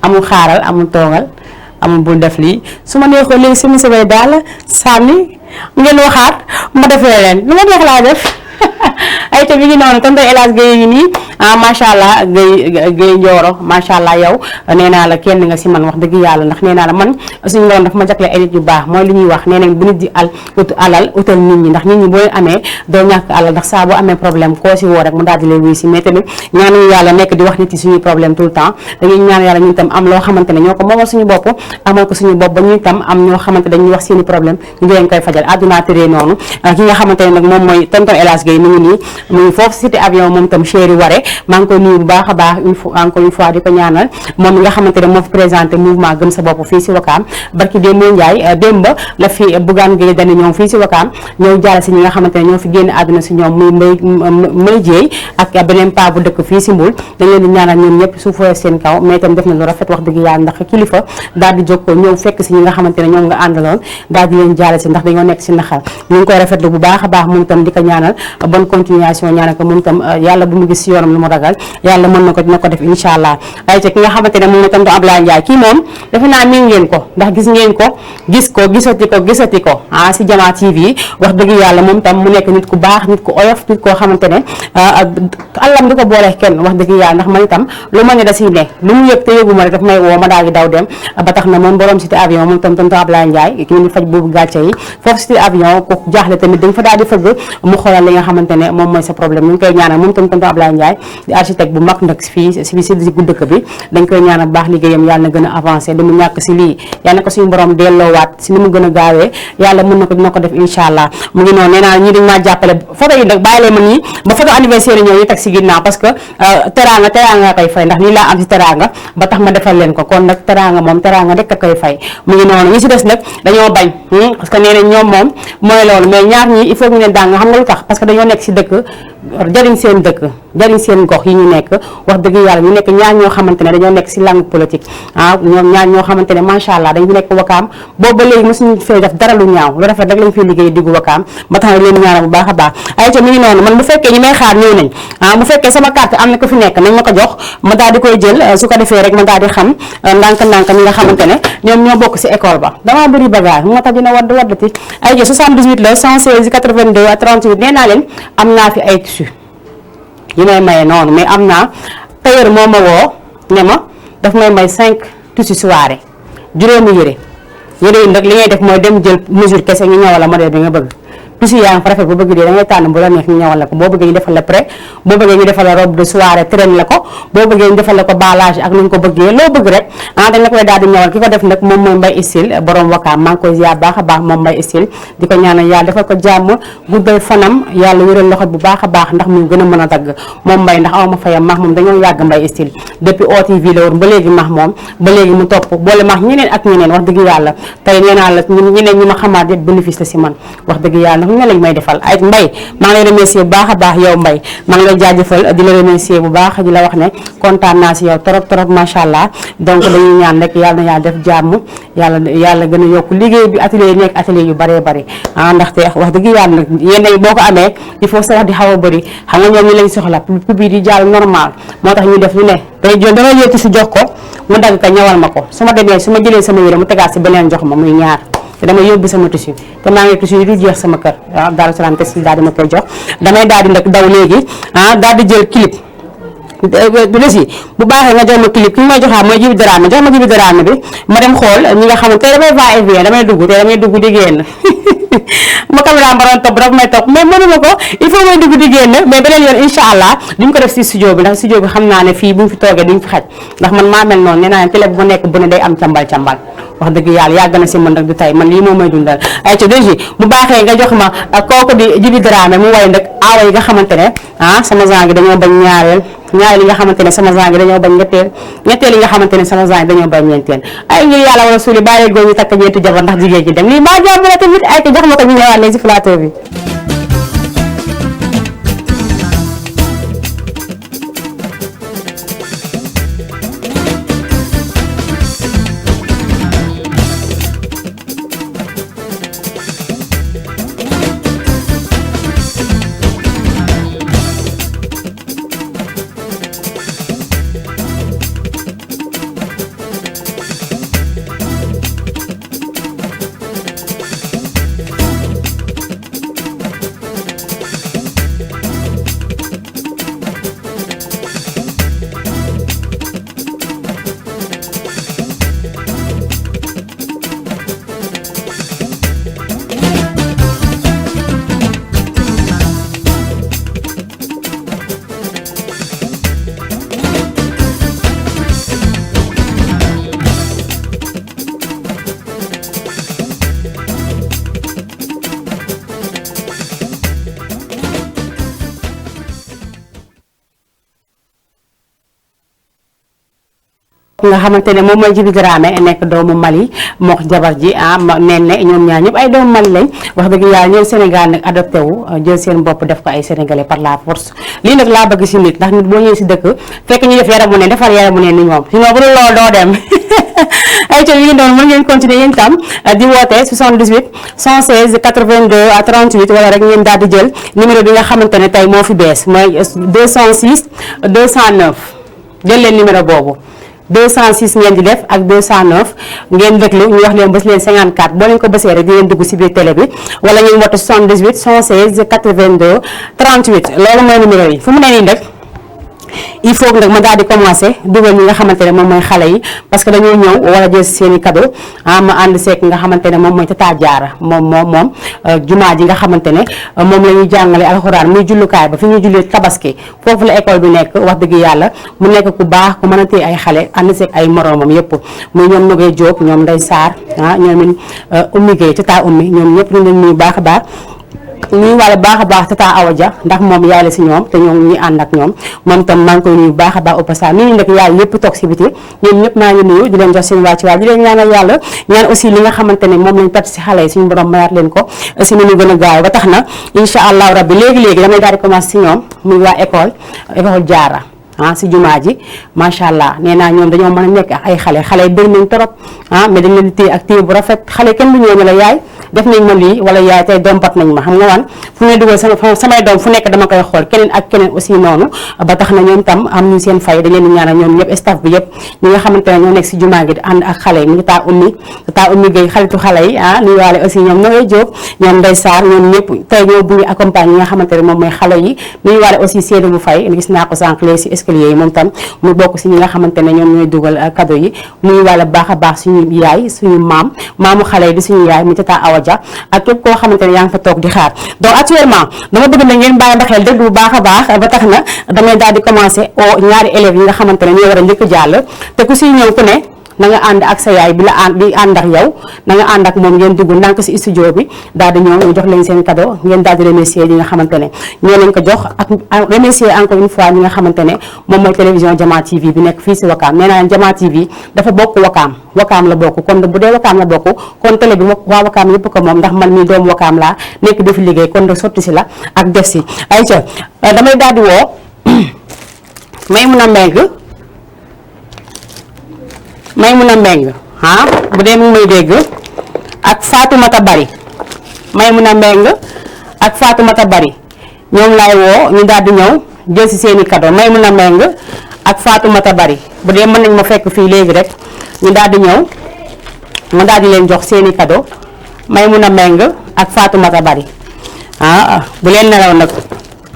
amul xaaral amul toogal amul bul def lii su ma neexoo léegi su ma sebee daal sànni ngeen waxaat ma defee leen lu ma neex laa def ayca mi ngi noonu tonton El Hadj Guèye ngi nii macha allah Guèye Ndioro macha allah yow nee naa la kenn nga si man wax dëgg yàlla ndax nee naa la man suñu doon daf ma jagle ay nit yu baax mooy li ñuy wax nee nañ bu nit di alal utal nit ñi ndax nit ñi boo leen amee doo ñàkk alal ndax saa boo amee problème koo si woo rek mu daal di lay wuy si mais tamit ñaanuñu yàlla nekk di wax nit yi suñuy problème tout le temps dañuy ñaan yàlla ñun tam am loo xamante ne ñoo ko moomal suñu bopp amal ko suñu bopp ba ñu tam am ñoo xamante dañuy wax seeni problème ñu leen koy fajal àdduna tëree noonu ki nga xamante ne nag moom mooy tonton El Hadj Guèye mi ngi nii mu ngi foofu cité avion moom tam chéri Waré maa ngi koy nuyu bu baax a baax encore une fois di ko ñaanal moom mi nga xamante ne moo fi présenté mouvement gëm sa bopp fii si Wakaam barki démb Ndiaye démb la fi Bougane Gueye Dany ñoom fii si Wakaam ñëw jaale si ñi nga xamante ne ñoo fi génn àdduna si ñoom muy Mbaye Dieye ak beneen paa bu dëkk fii si Mbul dañ leen di ñaanal ñoom ñëpp suuf seen kaw mais itam def na lu rafet wax dëgg yàlla ndax kilifa daal di jóg ñëw fekk si ñi nga xamante ne ñoom nga àndaloon daal di leen jaale si ndax dañoo nekk si naxar ñu ngi koy rafetlu bu baax a baax moom itam di ko ñaanal bonne continuation ñaanal ko moom itam yàlla bu mu gis si yoonam lu mu ragal yàlla mën na ko dina ko def incha allah ay ca ki nga xamante ne moom la tonton Ablaye Ndiaye kii moom defe naa miin ngeen ko ndax gis ngeen ko gisati ko si Jama TV wax dëgg yàlla moom tam mu nekk nit ku baax nit ku oyof nit koo xamante ne allam du ko boolee kenn wax dëgg yàlla ndax man itam lu ma ne da siy ne lu mu yëg te yëguma rek daf may woo ma daal di daw dem ba tax na moom borom cité avion moom tam tonton Ablaye Ndiaye ki ñu faj boobu gàcce yi foofu cité avion ku jaaxle tamit dañ fa daal di fëgg mu xoolal li nga xamante ne moom mooy sa problème ñu ngi koy ñaanal moom tam tonton Ablaye Ndiaye di architecte bu mag nag fii si dëkk bi dañ koy ñaanal baax liggéeyam yàlla na gën a avancé li mu ñàkk si lii yàlla na ko suñu borom delloowaat si ni mu gën a gaawee yàlla mën na ko dina ko def incha allah mu ngi noonu nee naa ñii dañ maa jàppale photo yi nag bàyyi leen ma nii ba photo anniversaire yi ñëw ñu teg si ginnaaw parce que teraanga nga koy fay ndax lii laa am si teraanga ba tax ma defal leen ko kon nag teraanga moom teraanga rek a koy fay mu ngi noonu ñi si des nag dañoo bañ parce que nee nañ ñoom moom mooy loolu mais ñaar ñi il faut ñu leen dàng xam nga lu tax parce que dañoo nekk si dëkk jariñ seen dëkk jariñ seen gox yi ñu nekk wax dëgg yàlla ñu nekk ñaar ñoo xamante ne dañoo nekk si langue politique ñoom ñaar ñoo xamante ne macha allah dañu nekk Wakaam boobu ba léegi mosuñu fee def dara lu ñaaw lu rafet rek lañ fiy liggéey diggu Wakaam ba tax na leen ñaanal bu baax a baax ay ca mi ngi noonu man bu fekkee ñi may xaar ñëw nañ bu fekkee sama carte am na ko fi nekk nañ ma ko jox ma daal di koy jël su ko defee rek ma daal di xam ndànk-ndànk ñi nga xamante ne ñoom ñoo bokk si école ba dama bëri bagage moo tax dina waddati ay ca 78 la 116 82 38 nee naa leen am naa fi ay tissu yi may maye noonu mais am naa tailleur moo ma woo ne ma daf may may 5 tissu soirée juróomi yére yi nag li ngay def mooy dem jël mesure kese ñu ñëwal la modèle bi nga bëgg tissu yaa ngi fa rafet bu bëgg dee da ngay tànn bu la neex ñu ñëwal la ko boo bëggee ñu defal la prêt boo bëggee ñu defal la robe de soirée traîne la ko boo bëggee ñu defal la ko balage ak nu ñu ko bëggee loo bëgg rek dañ la koy daal di ñëwal ki ko def nag moom mooy Mbaye Style borom Wakaam maa ngi koy ziar baax a baax moom Mbaye Style di ko ñaanal yàlla defal ko jàmm guddal fanam yàlla wéral loxo bu baax a baax ndax mu gën a mën a dagg moom Mbaye ndax aw ma fayam maax moom dañoo yàgg Mbaye Style depuis OTV la woon ba léegi maax moom ba léegi mu topp boole maax ñeneen ak ñeneen wax dëgg yàlla tey nee naa la ñeneen ñi ma xamaat yëpp bénéfice la si man wax dëgg yàlla lu ne lañ may defal ay Mbay maa ngi lay remercier bu baax a baax yow Mbay maa ngi lay jaajëfal di la remercier bu baax di la wax ne kontaan naa si yow trop macha allah donc dañuy ñaan rek yàlla na yàlla def jàmm yàlla gën a yokk liggéey bi atelier yi nekk atelier yu bëree bëri ndaxte wax dëgg yàlla nag yéen boo ko amee il faut sa wax di xaw a bëri xam nga ñoom ñi lañ soxla pub yi di jàll normal moo tax ñu def lu ne dama yëtti si jox ko mu dagg ko ñawal ma ko su ma demee su ma jëlee sama yére mu tegaat si beneen jox ma muy ñaar te dama yóbbu sama tissu te maa ngi tissu yi du jeex sama kër Darou Salam Textile daal di ma koy jox damay daal di nag daw léegi daal di jël clip du lesi bu baaxee nga jox ma clip ki ñu may joxaat mooy Jibi Dramé jox ma Jibi Dramé bi ma dem xool ñi nga xamante damay va et vient damay dugg di génn ma caméra baroon topp daf may topp mais mënuma ko il faut may dugg di génn mais beneen yoon incha allah duñ ko def si studio bi ndax studio bi xam naa ne fii buñ fi toogee duñ fi xaj ndax man maa mel noonu nee naa ne télé bu ma nekk bu ne day am cambal wax dëgg yàlla yàgg na si man rek du tey man lii moom may dundal ay ca dégi bu baaxee nga jox ma kooku di Jibi Dramé mu way nag aawa yi nga xamante ne sama genre gi dañoo bañ ñaareel yi nga xamante ne sama genre gi dañoo bañ ñetteel yi nga xamante ne sama genre gi dañoo bañ ñeenteel ay ngir yàlla wala suuli bàyyi góor ñu takk ñeenti jabar ndax jigéen ji dem lii mbaa jàmm la tamit ay ca jox ma ko ñu ñëwaat léegi si plateau bi nga xamante ne moom mooy Jibi Dramé nekk doomu Mali moo jabar ji nen ne ñoom ñaar ñëpp ay doomu Mali lañ wax dëgg yàlla ñoom Sénégal nag adopté wu jël seen bopp def ko ay sénégalais par la force lii nag laa bëgg si nit ndax nit boo ñëwee si dëkk fekk ñu def yaramu ne defar yaramu ne ni ñoom sinon bu dul loolu doo dem ay ca yi ngi doon mën ngeen continuer yéen tam di woote 78 116 82 à 38 wala rek ngeen daal di jël numéro bi nga xamante ne tey moo fi bees mooy 206 209 jël leen numéro boobu 206 ngeen di def ak 209 ngeen déglu ñu wax leen bës leen 54 boo leen ko bësee rek di ngeen dugg si biir télé bi wala ngeen woote 78 116 82 38 loolu mooy numéro yi fu mu ne nii nag il faut nag ma daal di commencé dugal ñi nga xamante ne moom mooy xale yi parce que dañoo ñëw wala jël seen i cadeau ma ànd seek nga xamante ne moom mooy Tata Diarra moom jumaa ji nga xamante ne moom la ñuy jàngale alxuraan muy jullukaay ba fi ñuy jullee tabaski foofu la école bi nekk wax dëgg yàlla mu nekk ku baax ku mën a téye ay xale ànd seek ay moroomam yëpp muy ñoom Nogay Diop ñoom Ndey Sarr ñoom it Oumy Gueye Tata Oumy ñoom ñëpp ñu leen nuyu baax a baax ñuy wàlle baax a baax Tata Awa Dia ndax moom yaay la si ñoom te ñoom ñi ànd ak ñoom moom tam maa ngi koy nuyu baax a baax au passage nuyu nag yaay yëpp toog si biti ñoom ñëpp maa ngi nuyu di leen jox seen wàcc waay di leen ñaanal yàlla ñaan aussi li nga xamante ne moom lañ perte si xale yi suñu borom mayaat leen ko si ni ñu gën a gaaw ba tax na incha allahu rabbi léegi-léegi damay daal di commencé si ñoom muy waa école Diarra si jumaa ji macha allah nee naa ñoom dañoo mën a nekk ak ay xale yi bëri nañ trop mais dañ leen di téye ak téye bu rafet xale kenn du ñëw ne la yaay def nañ ma lii wala yaay tey dompat nañ ma xam nga wan fu may dugal samay doom fu nekk dama koy xool keneen ak keneen aussi noonu ba tax na ñoom tam am ñu seen fay dañ leen di ñaanal ñoom ñëpp staff bi yëpp ñi nga xamante ne ñoo nekk si jumaa gi di ànd ak xale yi mu ngi Tata Oumy Gueye xaritu xale yi nuyu waale aussi ñoom Nogay Diop ñoom Ndey Sarr ñoom ñëpp tey ñoo bu ñu accompagne ñi nga xamante ne moom mooy xale yi nuyu waale aussi Seydou bu Faye gis naa ko sànq léegi si escalier yi moom tam mu bokk si ñi nga xamante ne ñoom ñooy dugal cadeau yi nuyu waale baax a baax suñu yaay suñu maamu xale yi di suñu yaay mu Tata Awa Dia ak képp koo xamante ne yaa ngi fa toog di xaar donc actuellement dama bëgg na ngeen bàyyi ndaxeel dégg bu baax a baax ba tax na damay daal di commencé ñaari élèves yi nga xamante ne ñoo war a njëkk jàll te ku siy ñëw ku ne na nga ànd ak sa yaay bi la ànd ak yow na nga ànd ak moom ngeen dugg ndànk si studio bi daal di ñëw ñu jox leen seen cadeau ngeen daal di remercier ñi nga xamante ne ñoo leen ko jox ak remercier encore une fois ñi nga xamante ne moom mooy télévision Jama TV bi nekk fii si Wakaam nee naa leen Jama TV dafa bokk Wakaam la bokk kon bu dee Wakaam la bokk kon télé bi waa Wakaam yëpp ko moom ndax man mii doomu Wakaam laa nekk defi liggéey kon nag sotti si la ak def si ayca damay daal di woo Maymuna Mbeng ah bu dee mu may dégg ak Fatoumata Bari Maymuna Mbeng ak Fatoumata Bari ñoom laay woo ñu daal di ñëw jël si seeni cadeau Maymuna Mbeng ak Fatoumata Bari bu dee mën nañ ma fekk fii léegi rek ñu daal di ñëw ma daal di leen jox seeni cadeau Maymuna Mbeng ak Fatoumata Bari bu leen nelaw nag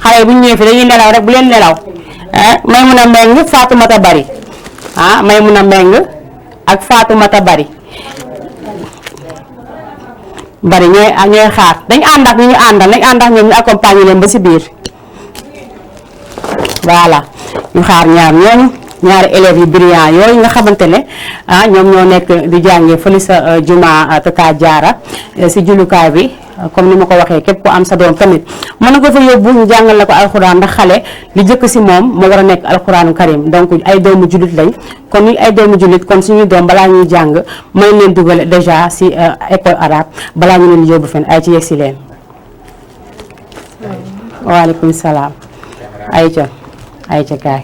xale bu ñu ñëwee fi dañuy nelaw rek bu leen nelaw Maymuna Mbeng Fatoumata Bari Maymuna Mbeng ak Fatoumata Bari ñooy xaar dañ ànd ak ñu àndal nañ ànd ak ñoom ñu accompagner leen ba si biir voilà ñu xaar ñaari élèves yu brillant yooyu nga xamante ne ñoom ñoo nekk di jàngee fële sa juma Tata Jaara si jullukaay bi comme ni ma ko waxee képp ku am sa doom tamit mën na ko fa yóbbu ñu jàngal la ko alxuraan ndax xale li jëkk si moom moo war a nekk alxuraanu karim donc ay doomu jullit lañ kon ñu ay doomu jullit kon suñuy doom balaa ñuy jàng mën leen dugal déjà si école arabe balaa ñu leen yóbbu fen ay ci yegg si leen waaleykum salaam ayca kaay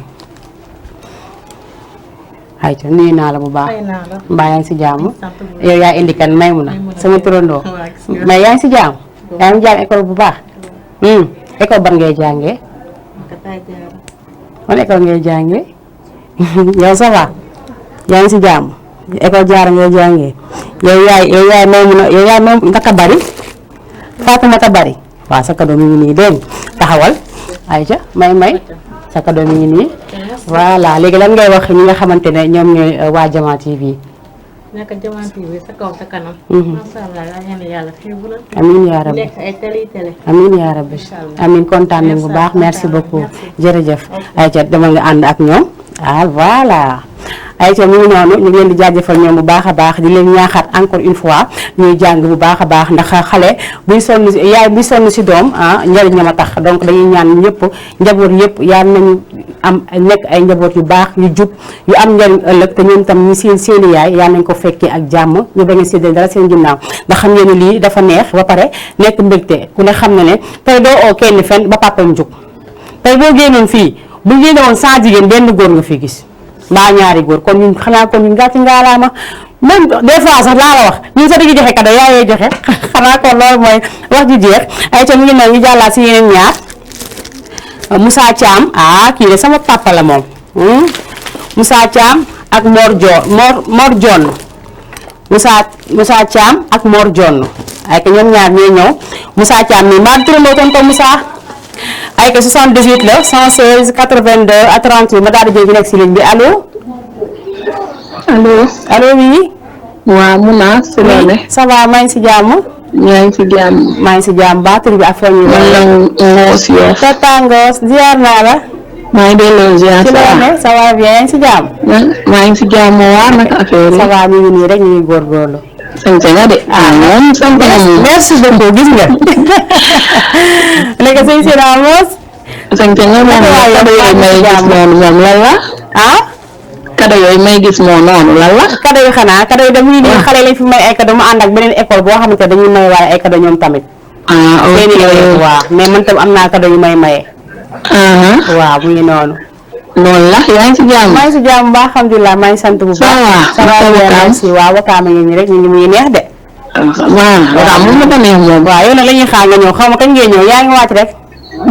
ayca nuyu naa la bu baax mbaa yaa ngi si jàmm yow yaa indi kan Maymuna sama turandoo mais yaa ngi si jàmm yaa ngi jàng école bu baax école ban ngay jàngee man école ngay jàngee yow ça va yaa ngi si jàmm école Jaara ngay jàngee yow yaay Maymuna yow yaay Maymuna ndaka Bari Fatoumata Bari waaw sa cadeau mi ngi nii dégg taxawal ayca may sa cadeau mi ngi nii voilà léegi lan ngay wax ñi nga xamante ne ñoom ñooy waa Jama TV. naka Jama TV sa kaw sa kanam. macha allah yàlla xeebu la. amiin yaa rabbi nekk ay télé. amiin yaa rabbi amiin kontaan nañ bu baax merci beaucoup jërëjëf. ayca dama nga ànd ak ñoom voilà. ayca ñu ngi noonu ñu ngi leen di jaajëfal ñoom bu baax a baax di leen ñaaxaat encore une fois ñuy jàng bu baax a baax ndax xale buy sonn yaay buy sonn si doom njëriñam a tax donc dañuy ñaan ñëpp njaboot yëpp yal nañu am nekk ay njaboot yu baax yu jub yu am njëriñ ëllëg te ñoom tam ñu seeni yaay yal nañ ko fekkee ak jàmm ñu bañ a séddale dara seen ginnaaw ndax xam ngeen ni lii dafa neex ba pare nekk mbégte ku ne xam na ne tey doo oo kenn fen ba papam jóg tey boo génnoon fii bu génne woon 100 jigéen benn góor nga fi gis mbaa ñaari góor kon ñun xanaa kon ñun gàcce ngaalaama même des fois sax laa la wax ñun sax dañuy joxe cadeau yaayee joxe xanaa kon loolu mooy wax ji jeex ay ca mu ngi noonu ñu jàllaat si yeneen ñaar Moussa Thiam kii de sama papa la moom Moussa Thiam ak Mor Jonn Moussa Thiam ak Mor Jonn ay ka ñoom ñaar ñooy ñëw Moussa Thiam mi maa turandoo tonton Moussa ay que 78 la 116 82 à 38 ma daal di jël bi nekk si ligne bi allo. allo oui. waaw Muna si loolu. ça va maa ngi si jàmm. yaa ngi si jàmm. maa ngi si jàmm baatur bi affaire yi. man la Ngoos Yoff. Tata Ngoos ziar naa la. maa ngi delloo ziar. ça va bien yaa ngi si jàmm. maa ngi si jàmm waa naka affaire yi. ça va ñu ngi nii rek ñu ngi góorgóorlu. sant nga de. moom sant nga moom. merci beaucoup gis nga. léegi sëñ Sina Mos. sant nga moom cadeau yooyu may gis noonu moom lan la. cadeau yooyu may gis moom noonu lan la. cadeau yi xanaa cadeau yi dañuy nii xale lañ fi may ay cadeau mu ànd ak beneen école boo xamante ne dañuy may waaye ay cadeau ñoom tamit. ok waaw mais man tam am naa cadeau yu may maye. waaw mu ngi noonu. noonu la yaa ngi si jàmm. maa ngi si jàmm bu baax alhamdulilah maa ngi sant bu baax. ça va merci waaw Wakaam ngi nii rek ñu ngi muy neex de. waaw Wakaam moom la ko neex moom. waaw yow nag la ñuy xaar nga ñëw xaw ma kañ ngeen ñëw yaa ngi wàcc rek.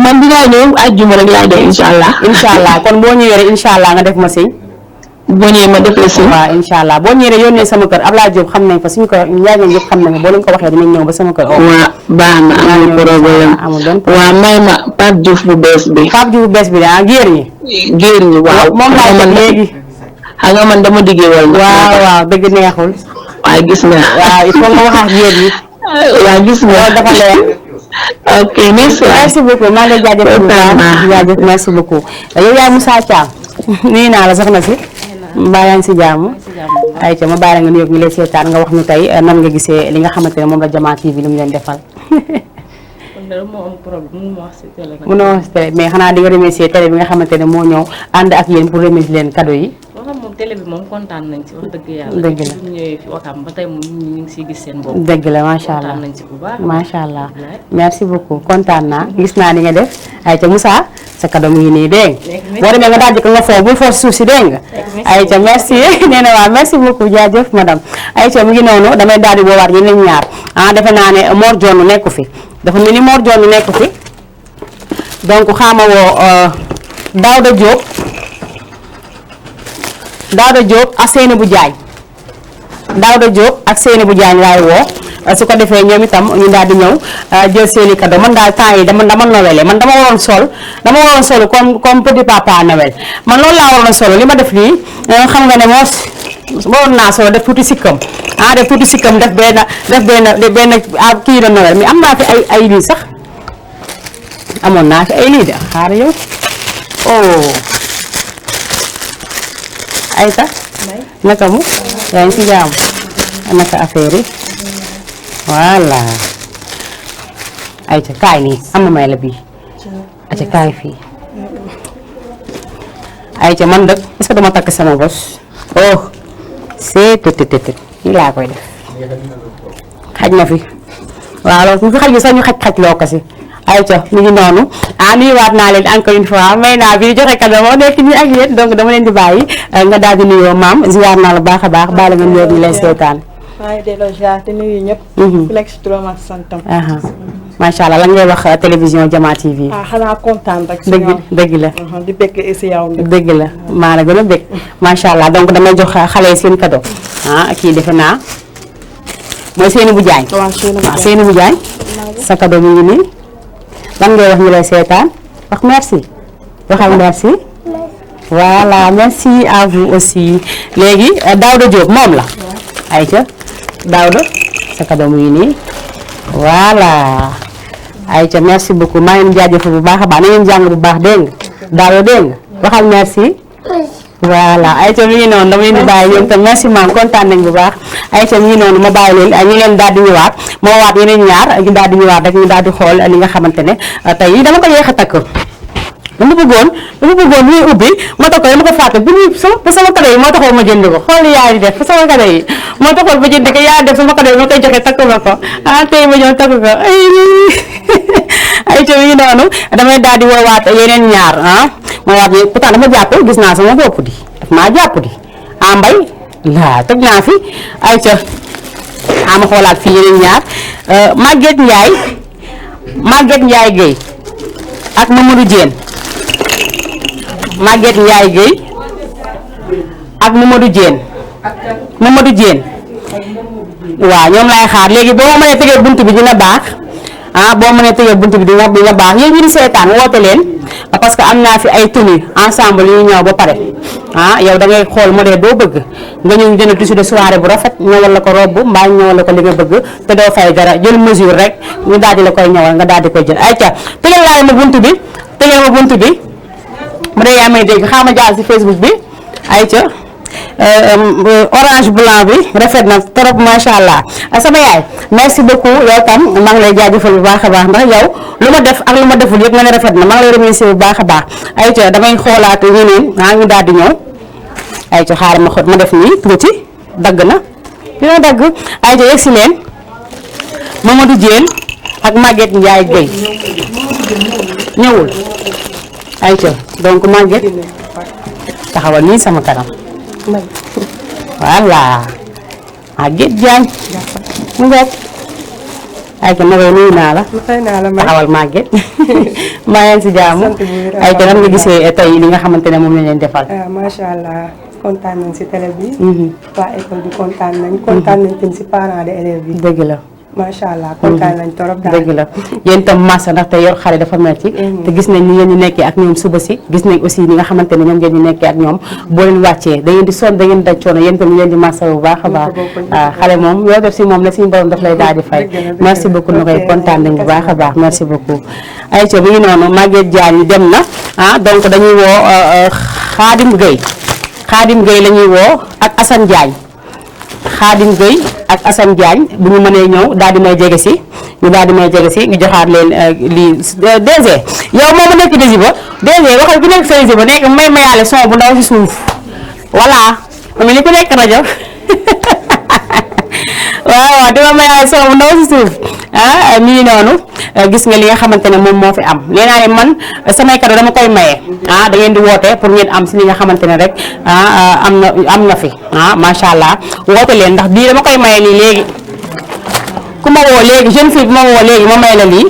man dinaa ñëw àjjuma rek laay def incha allah. incha allah kon boo ñëwee rek incha allah nga def ma siñ. boo ñëwee ma def la si. waaw incha allah boo ñëwee rek yónnee sama kër Ablaye Diop xam nañ fa suñu ko yaay ngeen yëpp xam nañ boo leen ko waxee dinañ ñëw ba sama kër. waaw baax na amul problème. amul benn problème waaw may ma Pape Diouf bu bees bi. Pape Diouf bu bees bi géer ñi. géer ñi waaw. moom laa man léegi. xam nga man dama diggee wal. waaw dëgg neexul. waaye gis nga. waaw il faut nga wax ak géer ñi. waaw gis nga loolu dafa leer. ok merci beaucoup maa ngi lay jaajëfal bu baax jaajëf merci beaucoup yow yaay Moussa Thiam nuyu naa la soxna si mbaa yaa ngi si jàmm ayca ma bàyyi la nga nuyoog ñu lay seetaan nga wax ñu tey nan nga gisee li nga xamante ne moom la Jama TV li mu leen defal mënoo wax si télé mais xanaa di nga remercier télé bi nga xamante ne moo ñëw ànd ak yéen pour remercier leen cadeau yi moom télé bi moom kontaan nañ ci wax dëgg yàlla. dëgg la ñu ñëwee fi Ouakam ba tey moom ñu ngi siy gis seen bopp. dëgg la macha allah kontaan nañ ci bu baax. macha allah merci beaucoup kontaan naa gis naa ni nga def ayca Moussa sa cadeau mu ngi nii dégg nga boo demee nga daal di ko nga foofu bul foofu suuf si dégg nga ayca merci nee na waaw merci beaucoup jaajëf madame ayca mu ngi noonu damay daal di woowaat ñeneen ñaar defe naa ne Mor Dione nekku fi dafa mel ni Mor Dione nekku fi donc xaama woo Daouda Diop ak Seynabou Diagne Daouda Diop ak Seynabou Diagne laay woo su ko defee ñoom itam ñu daal di ñëw jël seeni cadeau man daal temps yi dama Noël man dama waroon sol comme petit papa Noël man loolu laa waroon solo li ma def nii xam nga ne waroon naa solo def tuuti sikkam def tuuti sikkam def benn kii de Noël mais am naa fi ay lii sax amoon naa fi ay lii de xaar yow ayta naka mu yaa ngi ci jàmm naka affaire yi voilà ayta kaay nii am na may la bii ayta kaay fii ayta man dëkk est-ce que dama takk sama bos c'est tëtëtëtët nii laa koy def xaj na fi waaw loolu mu fi xaj bi sax ñu xaj loo ko si ayca mi ngi noonu nuyuwaat naa leen encore une fois may naa bi joxe cadeau moo nekk nii ak yéen donc dama leen di bàyyi nga daal di nuyoo maam ziar naa la baax a baax bàyyi la nga nuyoo ñu lay seetaan. maa ngi delloo ziar te nuyu ñëpp. ku nekk si turam ak santam. macha allah lan ngay wax télévision Jama TV. xanaa kontaan rek. dëgg la. di bëgg si yow. dëgg la maa la gën a bëgg. macha allah donc damay jox xale yi seen cadeau kii defe naa mooy Seynabou Diagne. waaw Seynabou Diagne sa cadeau mi ngi nii. lan ngay wax ñu lay seetaan wax merci waxal merci voilà merci à vous aussi léegi Daouda Diop moom la ayca Daouda sa cadeau mu ngi nii voilà ayca merci beaucoup maa ngi leen jaajëfal bu baax a baax na ngeen jàng bu baax dégg nga Daouda dégg nga waxal merci voilà ayca mi ngi noonu dama leen di bàyyi yéen tam merci maam kontaan nañ bu baax ayca mi ngi noonu ma bàyyi leen ñu leen daal di ñëwaat ma waat yeneen ñaar ñu daal di ñëwaat rek ñu daal di xool li nga xamante ne tey dama ko yéex a takk dama bëggoon muy ubbi ma takk dama ko fàtte bu ñu sama cadeau yi moo taxoon ma jënd ko xool yaay di def sama cadeau yi moo taxoon ma jënd ko yaay def sama cadeau yi ma koy joxe takk ma ko tey ma ñëw takk ko ayca mi ngi noonu damay daal di woowaat yeneen ñaar ma waat ni pourtant dama jàpp gis naa sama bopp di daf maa jàpp di mbay laa toj naa fi ayca ma xoolaat fii yeneen ñaar Maguette Ndiaye Guèye ak Mamadou Diène Maguette Ndiaye Guèye ak Mamadou Diène waaw ñoom laay xaar léegi boo ma mënee tëjee bunt bi dina baax boo mënee tëjee bunt bi dina baax yéen ñi di seetaan woote leen parce que am naa fi ay tenue ensemble yu ñëw ba pare yow da ngay xool modèle boo bëgg nga ñëw jënd tissu de soirée bu rafet ñëwal la ko robe mbaa ñëwal la ko li nga bëgg te doo fay dara jël mesure rek ñu daal di la koy ñëwal nga daal di koy jël ayca tëjal laa ma bunt bi mu dee yaa may dégg xaama jaar si Facebook bi ayca orange blanc bi rafet na trop macha allah sama yaay merci beaucoup yow tam maa ngi lay jaajëfal bu baax a baax ndax yow lu ma def ak lu ma deful yëpp nga ne rafet na maa ngi lay remercier bu baax a baax ayca damay xoolaat ñeneen ñu daal di ñëw ayca xaaral ma def nii tuuti dagg na dina dagg ayca yegg si leen Mamadou Diène ak Maguette Ndiaye Guèye ñëwul ayca donc Maguette taxawal nii sama kanam voilà Maguette Diagne mu ngoog ayca ma nuyu naa la taxawal Maguette maa ngi si jàmm ayca nan nga gisee tey li nga xamante ne moom lañ leen defal macha allah kontaan nañ si télé bi waa école bi kontaan nañ tamit si parents d'élèves bi dëgg la macha allah kontaan nañ torop daal dëgg la yéen itam massa ndaxte yor xale dafa metti te gis nañ ni ngeen ñu nekkee ak ñoom suba si gis nañ aussi ñi nga xamante ne ñoom ngeen ñu nekkee ak ñoom boo leen wàccee da ngeen di sonn da ngeen daj coono yéen itam ñu leen di massa bu baax a baax xale moom yoo def si moom ne suñu borom daf lay daal di fay merci beaucoup nu koy kontaan nañ bu baax a baax merci beaucoup ayca bi ngi noonu Maguette Diagne dem na donc dañuy woo Khadim Gueye la ñuy woo ak Assane Diagne Khadim Gueye ak Assane Diagne bu ñu mënee ñëw daal di may jege si ñu daal di may jege si ñu joxaat leen lii DG yow moom mu nekk DG ba DG waxal ku nekk sa DG ba nekk may mayaale son bu ndaw si suuf voilà ma mel ni ku nekk rajo waaw dama mayaale son bu ndaw si suuf mi ngi noonu gis nga li nga xamante ne moom moo fi am nee naa ne man samay cadeau dama koy maye da ngeen di woote pour ngeen am si li nga xamante ne rek am na fi macha allah woote leen ndax bii dama koy maye nii léegi ku ma woo léegi jeune fille bi ma woo léegi ma may la lii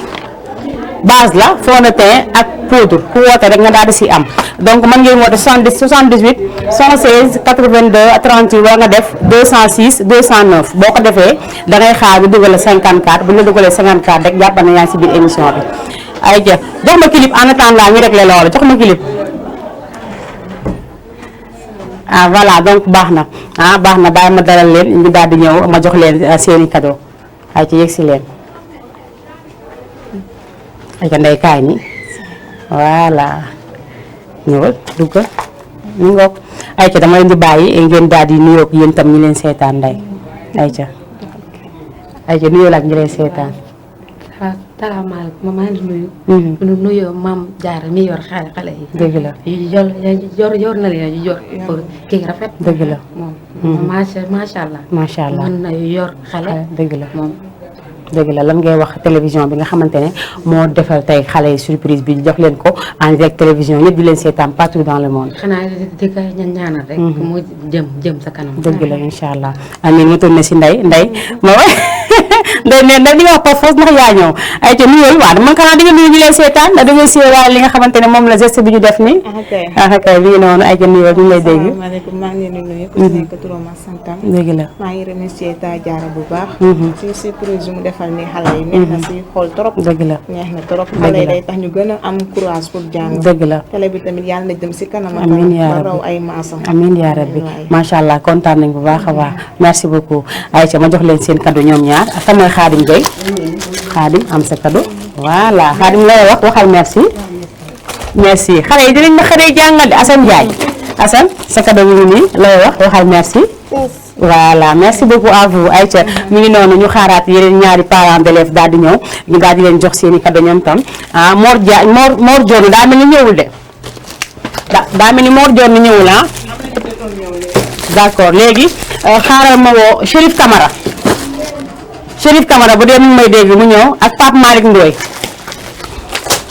base la fond de teint ak poudre ku woote rek nga daal di si am donc mën ngeen woote 70 78 116 82 38 wala nga def 206 209 boo ko defee da ngay xaar bi dugal 54 bu ñu la dugalee 54 rek jàpp na yaa ngi si biir émission bi. ay ja jox ma clip en attendant ñu réglé loolu jox ma clip voilà donc baax na baax na bàyyi ma dalal leen ñu daal di ñëw ma jox leen seeni cadeau ay ci yegg si leen ay ca ndey kaay ni voilà ñëwal duggal ñu ngoog ay ca dama leen di bàyyi ngeen daal di nuyoo ak yéen tam ñi leen seetaan ndey ay ca nuyoo la ak ñi leen seetaan salaamaaleykum maa ngi nuyu. ñu nuyoo maam Diarra mi yor xale yi. dëgg la yor na leen yor pour kii rafet. dëgg la moom macha allah. macha allah mën na yor xale. dëgg la moom. dëgg la lan ngay wax télévision bi nga xamante ne moo defal tey xale yi surprise bi jox leen ko en direct télévision ñëpp di leen seetaan partout dans le monde. xanaa di ko ñaanal rek. mu jëm sa kanam. dëgg la incha allah amiin ma tourné si ndey ma ndey ne di nga wax par force ndax yaa ñëw ay te nuyoo waaw man xanaa di nga nuyu ñu leen seetaan ndax da ngay siiwaale li nga xamante ne moom la geste bi ñu def nii. ok bi ngi noonu ay te nuyoo ñu ngi lay dégg. asalaamaaleykum maa ngi leen di nuyu. ku si nekk turam ak santam. dëgg la maa ngi remercier ta Diarra bu baax. ci surprise yu mu defal ni xale yi. neex na si xool trop. dëgg la neex na trop. xale yi day tax ñu gën a am courage pour jàng. dëgg la télé bi tamit yàlla na jëm si kanam. amiin yaa ba raw rabbi ay maasam. amiin yaa rabbi macha allah kontaan nañ bu baax a baax merci beaucoup Aïcha ma jox leen seen cadeau ñoom ñaar ak mooy Khadim Gueye Khadim am sa cadeau voilà Khadim lay wax waxal merci xale yi dinañ ma xale jàngal di Assane Diagne Assane sa cadeau mi ngi nii lay wax waxal merci. voilà merci beaucoup à vous Aïcha mi ngi noonu ñu xaaraat yeneen ñaari parents d'élèves daal di ñëw ñu daal di leen jox seen i cadeau ñoom tam Mor Dione daa mel ni ñëwul de daa mel ni Mor Dione ñëwul d'accord léegi xaaral ma woo Chérif Camara bu dee mu may dégg mu ñëw ak Pape Malick Ndoye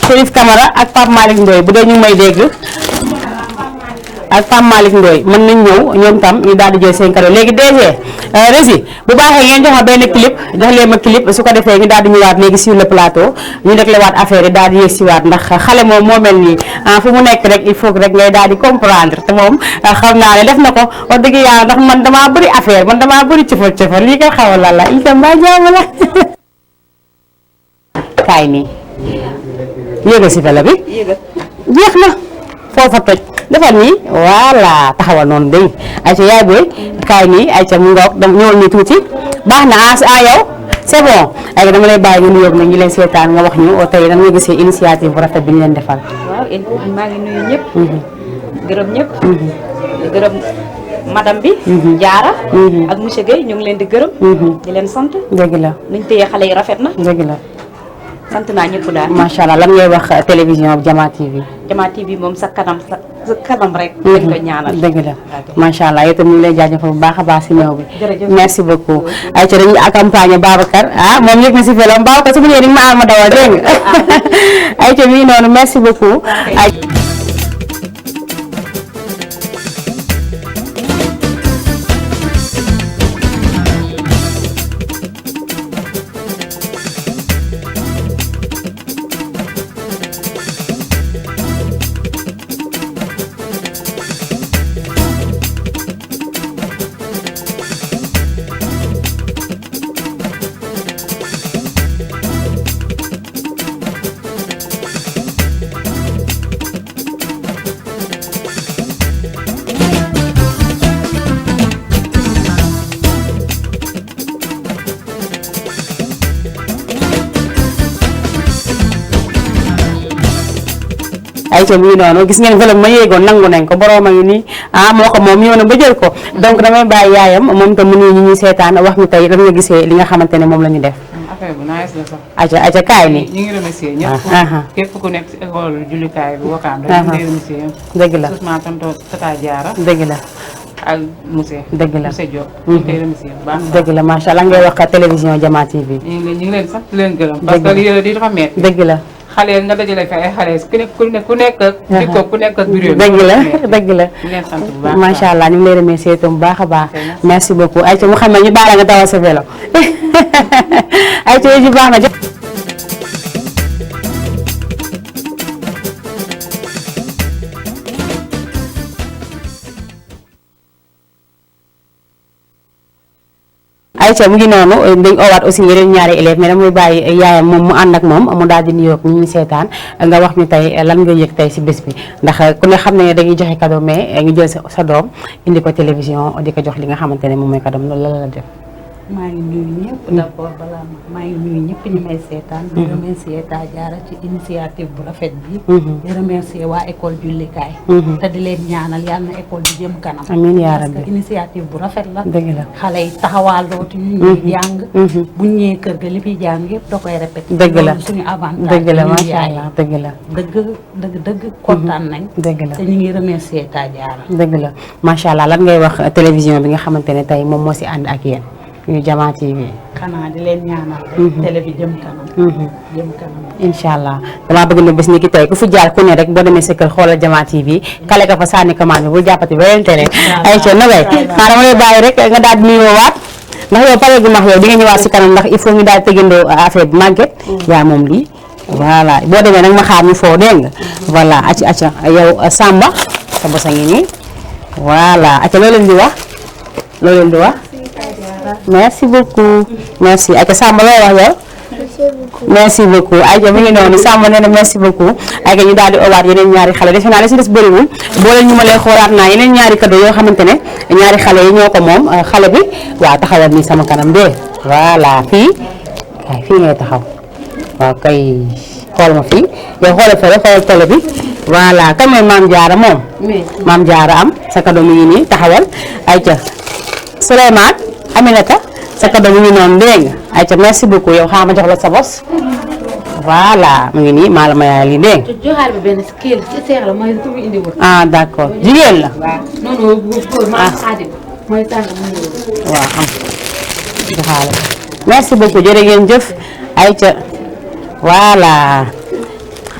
Chérif Camara ak Pape Malick Ndoye bu dee ñu may dégg ak Pape Malick Ndoye mën nañ ñëw ñoom tam ñu daal di jël seen cadeau léegi DG Rési bu baaxee ngeen jox ma benn clip jox leen ma clip su ko defee ñu daal di ñëwaat léegi sur le plateau ñu réglé waat affaire yi daal di yëg si waat ndax xale moom moo mel nii fu mu nekk rek il faut rek ngay daal di comprendre te moom xam naa ne def na ko wax dëgg yàlla ndax man damaa bëri affaire man damaa bëri cëfal lii koy xawal la itam mbaa jàmm la kaay nii yéegal si fela bi jeex na foofa toj defal nii voilà taxawal noonu day ayca yaay booy kaay nii ayca mu ngoog dama ñëwal nii tuuti baax na yow c'est bon ay dama lay bàyyi nga nuyoo nag ñi leen seetaan nga wax ñu tey nan nga gisee initiative bu rafet bi ñu leen defal. waaw maa ngi nuyu ñëpp. gërëm ñëpp. gërëm madame bi. Diarra. ak monsieur Guèye ñu ngi leen di gërëm. di leen sant. dëgg la nuñ téye xale yi rafet na. dëgg la. sant naa ñëpp daal. macha allah lan ngay wax télévision Jama TV. Jama TV moom sa kanam rek. dañ ko ñaanal dëgg la macha allah yow itam ñu ngi lay jaajëfal bu baax a baax si ñëw bi. jërëjëf merci beaucoup. ayca dañuy accompagner Babacar moom yëg na si felam Babacar su ma ñëwee dañu ma dawal dégg nga. ayca mi ngi noonu merci beaucoup. ay ca mu ngi noonu gis ngeen vélo ma yéegoon nangu nañ ko borom a ngi nii moo ko moom ñëw na ba jël ko donc damay bàyyi yaayam moom tam mu nuyu ñi ñuy seetaan wax ñu tey lan nga gisee li nga xamante ne moom la ñu def. affaire bu nice la sax. aca kaay nii. ñu ngi remercier ñëpp. képp ku nekk si école jullikaay bi Wakaam rek. ñu ngi remercier. dëgg la Ousmane tonton Tata Diarra. dëgg la. ak monsieur. dëgg la monsieur Diop. ñu ngi koy remercier bu baax. dëgg la macha allah ngay wax télévision Jama TV. ñu ngi leen sax di leen gërëm. parce que lii dafa metti. dëgg la. xale nga dajale fi ay xale ku nekk ak. dikko ku nekk ak bureau. dëgg la dëgg la. ñu leen sant bu baax macha allah ñu ngi lay remercier itam bu baax a baax. merci beaucoup ayca mu xam ne ñu baala nga dawal sa vélo ayca yi baax na. ayca mu ngi noonu dañ owaat aussi yeneen ñaari élèves mais damay bàyyi yaayam moom mu ànd ak moom mu daal di nuyoog ñi ñu seetaan nga wax ñu tey lan nga yëg tey si bés bi ndax ku ne xam ne dañuy joxe cadeau mais nga jël sa doom indi ko télévision di ko jox li nga xamante ne moom mooy cadeau loolu la def. maa ngi nuyu ñëpp d'abord balaa maa ngi nuyu ñëpp ñu may seetaan di remercier Ta Diarra ci initiative bu rafet bi di remercier waa école jullikaay te di leen ñaanal yàlla na école bi jëm kanam amiin yaa parce rabbi que initiative bu rafet la dëgg la xale yi taxawaalootu ñu ñuy jàng buñ ñëwee kër ga li fi jàng yëpp da koy répété dëgg la suñu avantage dëgg la ñun macha yaay allah dëgg la dëgg kontaan nañ dëgg la te ñu ngi remercier Ta Diarra dëgg la macha allah lan ngay wax télévision bi nga xamante ne tey moom moo si ànd ak yéen ñu Jama TV. xanaa di leen ñaanal rek télé bi jëm kanam jëm kanam incha allah damaa bëgg na bés ni ki tey ku fi jaar ku ne rek boo demee sa kër xoolal Jama TV kale ka fa sànni commande bi bul jàppati beneen télé ay ca nogay xanaa dama lay bàyyi rek nga daal di nuyoowaat ndax yow pare gu max yow di nga ñëwaat si kanam ndax il faut ñu daal tëgandoo affaire bi màgget yaa moom lii voilà boo demee nag ma xaar ñu foo dégg nga voilà acca yow Samba sa bosa ngi nii voilà acca loo leen di wax merci beaucoup merci ayca Samba loo wax yow. merci beaucoup ayca mi ngi noonu Samba nee na merci beaucoup ayca ñu daal di owaat yeneen ñaari xale defe naa la si des bëriwul boo leen ñu ma lay xoolaat naa yeneen ñaari cadeau yoo xamante ne ñaari xale yi ñoo ko moom xale bi waaw taxawal nii sama kanam de voilà fii ngay taxaw waaw kay xool ma fii yow xoolal fële xoolal télé bi voilà kan mooy Maam Diarra moom. Maam Diarra am sa cadeau mi ngi nii taxawal ayca Souleymane Aminata sa cadeau mu ngi noonu dégg nga ayca merci beaucoup yow xaaral ma jox la sa bos voilà mu ngi nii maa la ma yaay lii dégg nga. joxaal bi benn kii la ci seex la mooy tur bi indi woon. d' accord jigéen la. non non bu góor maa xaadim mooy tàng muy waaw am joxaale merci beaucoup jërë ngeen jëf ayca voilà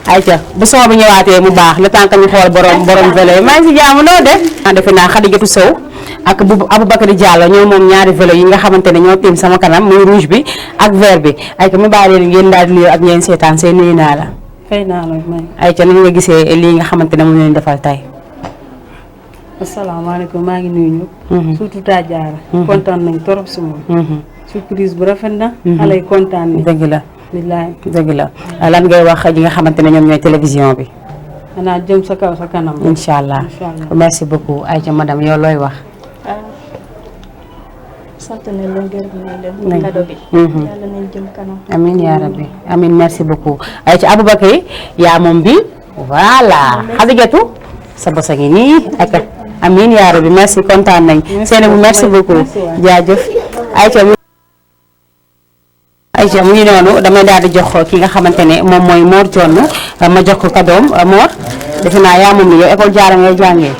ayca bu soo bi ñëwaatee mu baax le temps que ñu xool borom vélo yi maa ngi si jaamu noo def. defe naa Xadijatu Sow ak Aboubacry Diallo ñoo moom ñaari vélo yi nga xamante ne ñoo tiim sama kanam muy rouge bi ak vert bi ayca mu bàyyi leen ngeen daal di nuyu ak ñeen seetaan seen nuyu naa la. fay naa la may. ayca ni nga gisee lii nga xamante ne moom leen defal tey. asalaamaaleykum maa ngi nuyu ñëpp. surtout Ta Diarra. kontaan nañ torop si moom. surprise bu rafet na. xale yi kontaan nañ. dëgg la. billaay dëgg la lan ngay wax ñi nga xamante ne ñoom ñooy télévision bi. xanaa jëm sa kaw sa kanam. incha allah merci beaucoup ayca madame yow looy wax. sant nañ leen gërëm nañ leen. cadeau bi. yàlla nañ jëm kanam. amiin yaa rabbi amiin merci beaucoup ayca Aboubacry yaa moom bi voilà Xadijatu sa bos a ngi nii ak amiin yaa rabbi merci kontaan nañ. Seynabou merci beaucoup jaajëf ayca mu ngi noonu damay daal di jox ki nga xamante ne moom mooy Mor Jonn ma jox ko kadoom Mor defe naa yaa moom ni yow école Diarra ngay jàngee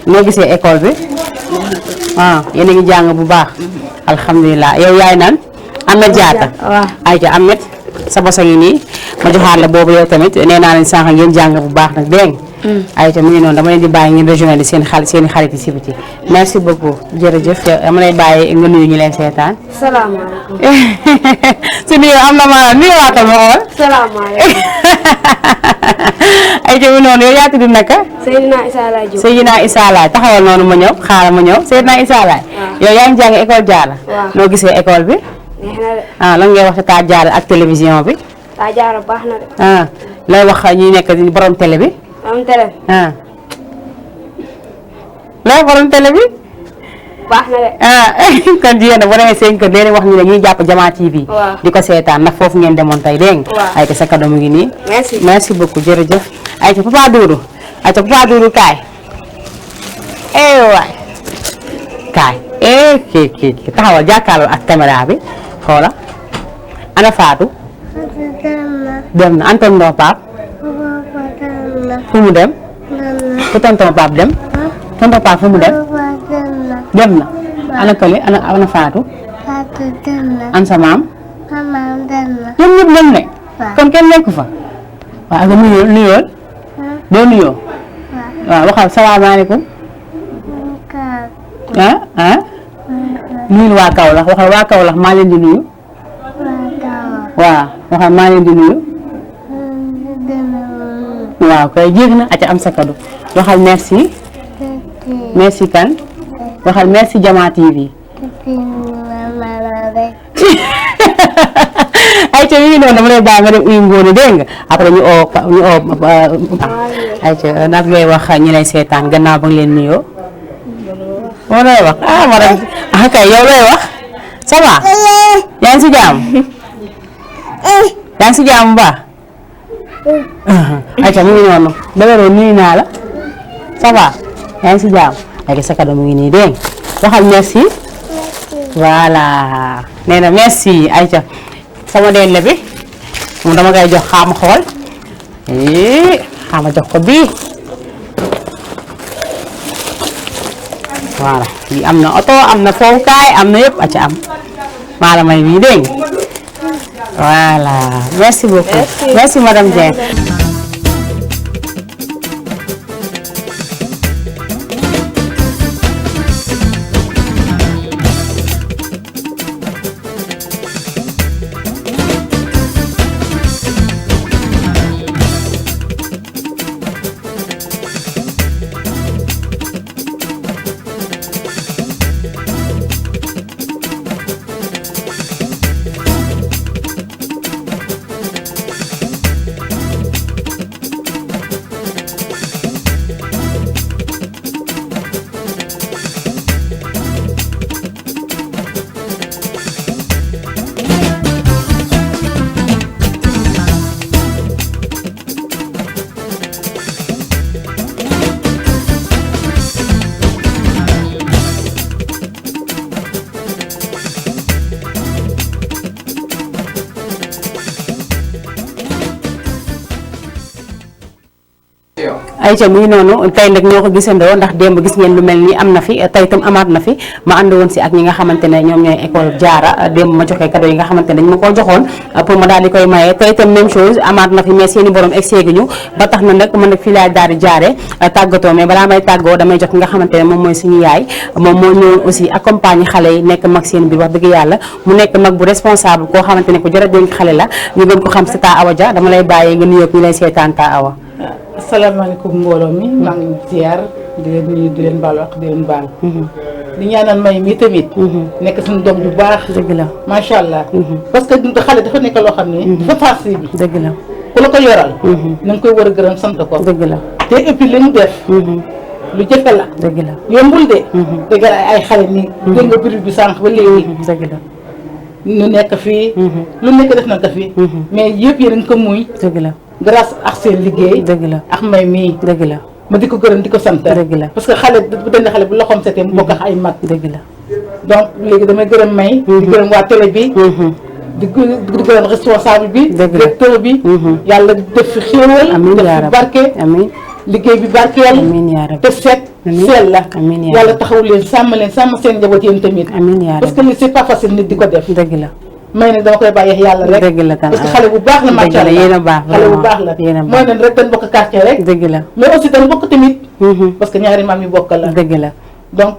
noo gisee école bi yéen a ngi jàng bu baax alhamdulilah yow yaay naan Ahmed Diatta ayca Ahmed sa bos a ngi nii ma joxaat la boobu yow tamit nee naa leen sànq ngeen jàng bu baax nag dégg nga ayca mu ngi noonu dama leen di bàyyi ngeen rejoindre seen xarit yi si biti merci beaucoup jërëjëf dama lay bàyyi nga nuyu ñu leen seetaan. salaamaaleykum. su nuyoo am na maanaam nuyoo waatal ma xool. salaamaaleykum. ayca mu noonu yow yaa tudd naka. Seydina Issa Laye Diop. Seydina Issa Laye taxawal noonu ma ñëw xaaral ma ñëw Seydina Issa Laye. yow yaa ngi jàng école Diarra. waaw noo gisee école bi. neex na de. lan ngay wax ci Ta Diarra ak télévision bi. Ta Diarra baax na de. lay wax ñi nekk borom télé bi. am télé. lay borom télé bi. baax na de. ah kon jigéen nag boo demee seen kër léeg-léeg wax ñu ne ñuy jàpp Jama TV. waaw di ko seetaan ndax foofu ngeen demoon tey dégg nga. waaw ayca sa cadeau mu ngi nii. merci merci beaucoup jërëjëf. ayca Papa Doudou ayca Papa Doudou kaay. waay kaay kii taxawal jàkkaarloo ak caméra bi xoola ana Fatou. dem na Antoine Ndo Pape. fu mu dem. fu tonton Pape dem. tonton Pape fu mu dem. dem na. ana kële ana Fatou. an sa maam. ñoom ñëpp dem ne. kon kenn nekku fa. waaw ak nuyool. doo nuyoo. waaw waxal salaamaaleykum. nuyu waa Kaolack waxal waa Kaolack maa leen di nuyu. waaw waxal maa leen di nuyu. waaw kay jeex na aca am sa cadeau waxal merci. merci kan. waxal merci Jama TV. ayca mi ngi noonu dama lay bàyyi nga dem uyu Ngoné dégg nga après ñu oo ayca nag ngay wax ñi lay seetaan gannaaw ba nga leen nuyoo. moo lay wax ma dem kay yow lay wax ça va yaa ngi si jàmm yaa ngi si jàmm bu baax ayca mu ngi noonu Bébé nuyu naa la ça va yaa ngi si jàmm ayca sa cadeau mu ngi nii dégg nga waxal merci voilà nee na merci ayca sama delle bi moom dama koy jox xaama xool xaama jox ko bii voilà yi am na oto am na fowukaay am na yëpp a ca am maa la may bii dégg voilà merci beaucoup merci madame Dieng. ayca muy noonu tey nag ñoo ko gisandoo ndax démb gis ngeen lu mel ni am na fi tey itam amaat na fi ma ànd woon si ak ñi nga xamante ne ñoom ñooy école Diarra démb ma joxe cadeau yi nga xamante ne dañ ma koo joxoon pour ma daal di koy maye tey itam même chose amaat na fi mais seeni borom egg ñu ba tax na nag man nag fii laa daal di jaare tàggatoo mais balaa may tàggoo damay jox ki nga xamante ne moom mooy suñu yaay moom moo ñëwoon aussi accompagner xale yi nekk mag seen biir wax dëgg yàlla mu nekk mag bu responsable koo xamante ne ko jërë dénk xale la ñu gën ko xam si taa Awa Dia dama lay bàyyee nga nuyoog ñu lay seetaan taa Awa. asalaamaaleykum mbooloo mi maa ngi ziar di leen nuyu di leen baal wax di leen baal di ñaanal may mi tamit nekk suñu doom bu baax dëgg la macha allah parce que xale dafa nekk loo xam ne dafa sensible dëgg la ku la ko yoral na nga koy war a gërëm sant ko dëgg la te et puis li mu def lu jafe la dëgg la yombul de dëgg ay xale nii dégg nga biri bi sànq ba léegi dëgg la ñu nekk fii lu nekk def na ko fii mais yëpp yéen a ngi ko muy dëgg la grâce ak seen liggéey dëgg la ak may mii dëgg la ma di ko gërëm di ko sant dëgg la parce que xale bu dañ xale bu loxoom setee mu bokk ak ay mag dëgg la donc léegi damay gërëm may di gërëm waa télé bi di gërëm responsable bi directeur bi yàlla def fi xéewal def fi barke amiin liggéey bi barkeel amiin yaa rabbi te set sell la amiin yàlla taxaw leen sàmm seen njaboot yéen tamit amiin yaa parce que li c'est pas facile nit di ko def dëgg la may nag dama koy bàyyi yàlla rek dëgg la parce que xale bu baax la macha allah yéen a baax xale bu baax la mooy nen rek dañ bokk quartier rek dëgg la mais aussi dañ bokk tamit parce que ñaari maam yi bokk la dëgg la donc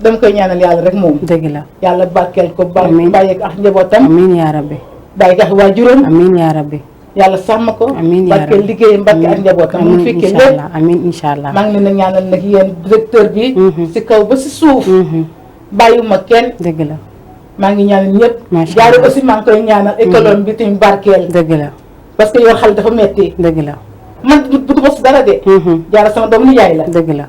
dama koy ñaanal yàlla rek moom dëgg la yàlla barkeel ko bàyyi ak njabootam amiin yaa rabbi bàyyi ak waajuram amiin yaa rabbi yàlla sàmm ko amiin yaa barkeel liggéeyam barkeel ak njabootam mu fekkee lépp amiin incha allah maa ngi leen a ñaanal nag yéen directeur bi si kaw ba si suuf bàyyiwuma kenn dëgg la maa ngi ñaanal ñëpp jaare aussi maa ngi koy ñaanal école bi tamit barkeel dëgg la parce que yow xale dafa metti dëgg la man bu bos dara de jaara sama doom ni yaay la dëgg la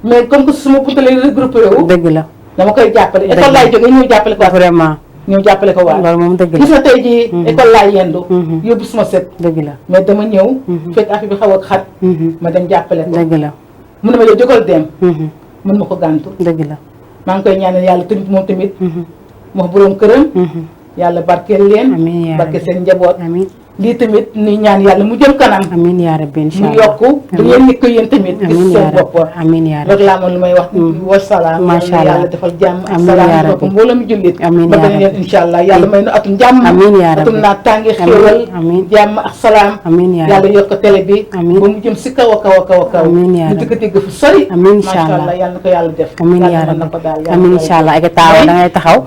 mais comme que suma bunta lay regroupé wu dëgg la dama koy jàppale école laay jógee ñëw jàppale ko vraiment ñëw jàppale ko waat loolu moom dëgg la gis nga tey jii école laay yendu yóbbu suma set dëgg la mais dama ñëw fekk affaire bi xaw a xat ma dem jàppale ko dëgg la mun na ma yow jógal dem mun ma ko gàntu dëgg la maa ngi koy ñaanal yàlla tamit moom tamit moo borom këram yàlla barkeel leen barkeel seen njaboot lii tamit ni ñaan yàlla mu jëm kanam amiin yaa rabbi incha mu allah yokku da ngeen nit ko yéen tamit gis seen bopp amiin yaa rabbi loolu laa amoon lu may wax wa salaam macha allah yàlla defal jàmm ak amiin yaa salaam rabbi ko mbooloo mi jullit amiin ba yaa beneen yoon incha allah yàlla may nu atum jàmm amiin yaa rabbi atum naa tàngi xéewal jàmm ak salaam amiin yaa yàlla rabbi yokk télé bi ba mu jëm si kaw a kaw a kaw a kaw amiin yaa ñu rabbi di ko dégg fu sori amiin incha macha allah allah yàlla na ko yàlla def amiin yaa yàlla mën na rabbi ko daal amiin incha allah ak taaw da ngay taxaw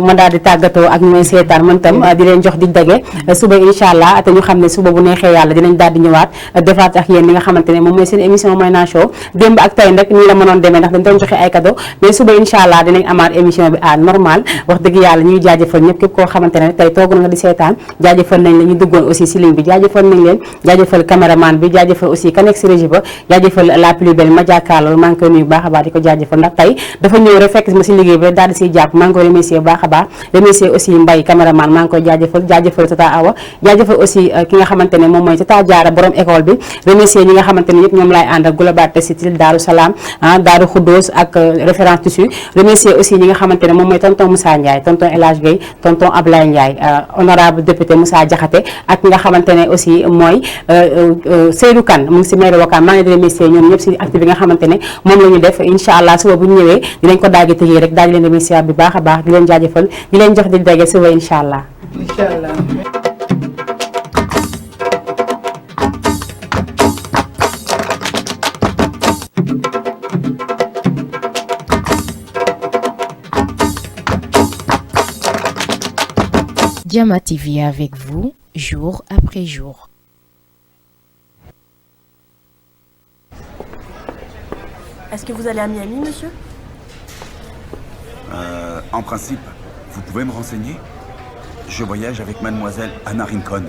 ma daal di tàggatoo ak ñooy seetaan man tam di leen jox di dage suba incha allah te ñu xam ne suba bu neexee yàlla dinañ daal di ñëwaat defaat ak yéen li nga xamante ne moom mooy seen émission Moyna Show démb ak tey nag nii la mënoon demee ndax dañ doon joxe ay cadeau mais suba incha allah dinañ amaat émission bi à normal wax dëgg yàlla ñuy jaajëfal ñëpp képp koo xamante ne tey toog na nga di seetaan jaajëfal nañ la ñu duggoon aussi si ligne bi jaajëfal nañ leen jaajëfal caméraman bi jaajëfal aussi ka nekk si régie ba jaajëfal la plus belle ma jàkkaarloo maa ngi koy nuyu baax a baax di ko jaajëfal ndax tey dafa ñëw rek fekk ma si liggéey bi daal di siy jàpp maa ngi koy remercier baax a baax remercier aussi Mbaye caméraman maa ngi koy jaajëfal Tata Awa jaajëfal aussi ki nga xamante ne moom mooy Tata Diarra borom école bi remercier ñi nga xamante ne yëpp ñoom laay àndal Global Textile Daaru Salaam Daaru Khoudoss ak référence tissu remercier aussi ñi nga xamante ne moom mooy tonton Moussa Ndiaye tonton El Hadj Gueye tonton Ablaye Ndiaye honorable député Moussa Diakhaté ak nga xamante ne aussi mooy Seydou Kane mu ngi si maire Wakam maa ngi di remercier ñoom ñëpp si acte bi nga xamante ne moom la ñu def incha allah suba bu ñu ñëwee dinañ ko daal di tëjee rek daal di leen remercier bi baax a baax di leen jaajëfal di leen jox di dégg suba incha allah. incha allah. Diama TV avec vous, jour après jour. Est-ce que vous allez à Miami, monsieur? En principe, vous pouvez me renseigner? Je voyage avec mademoiselle Anna Rincon.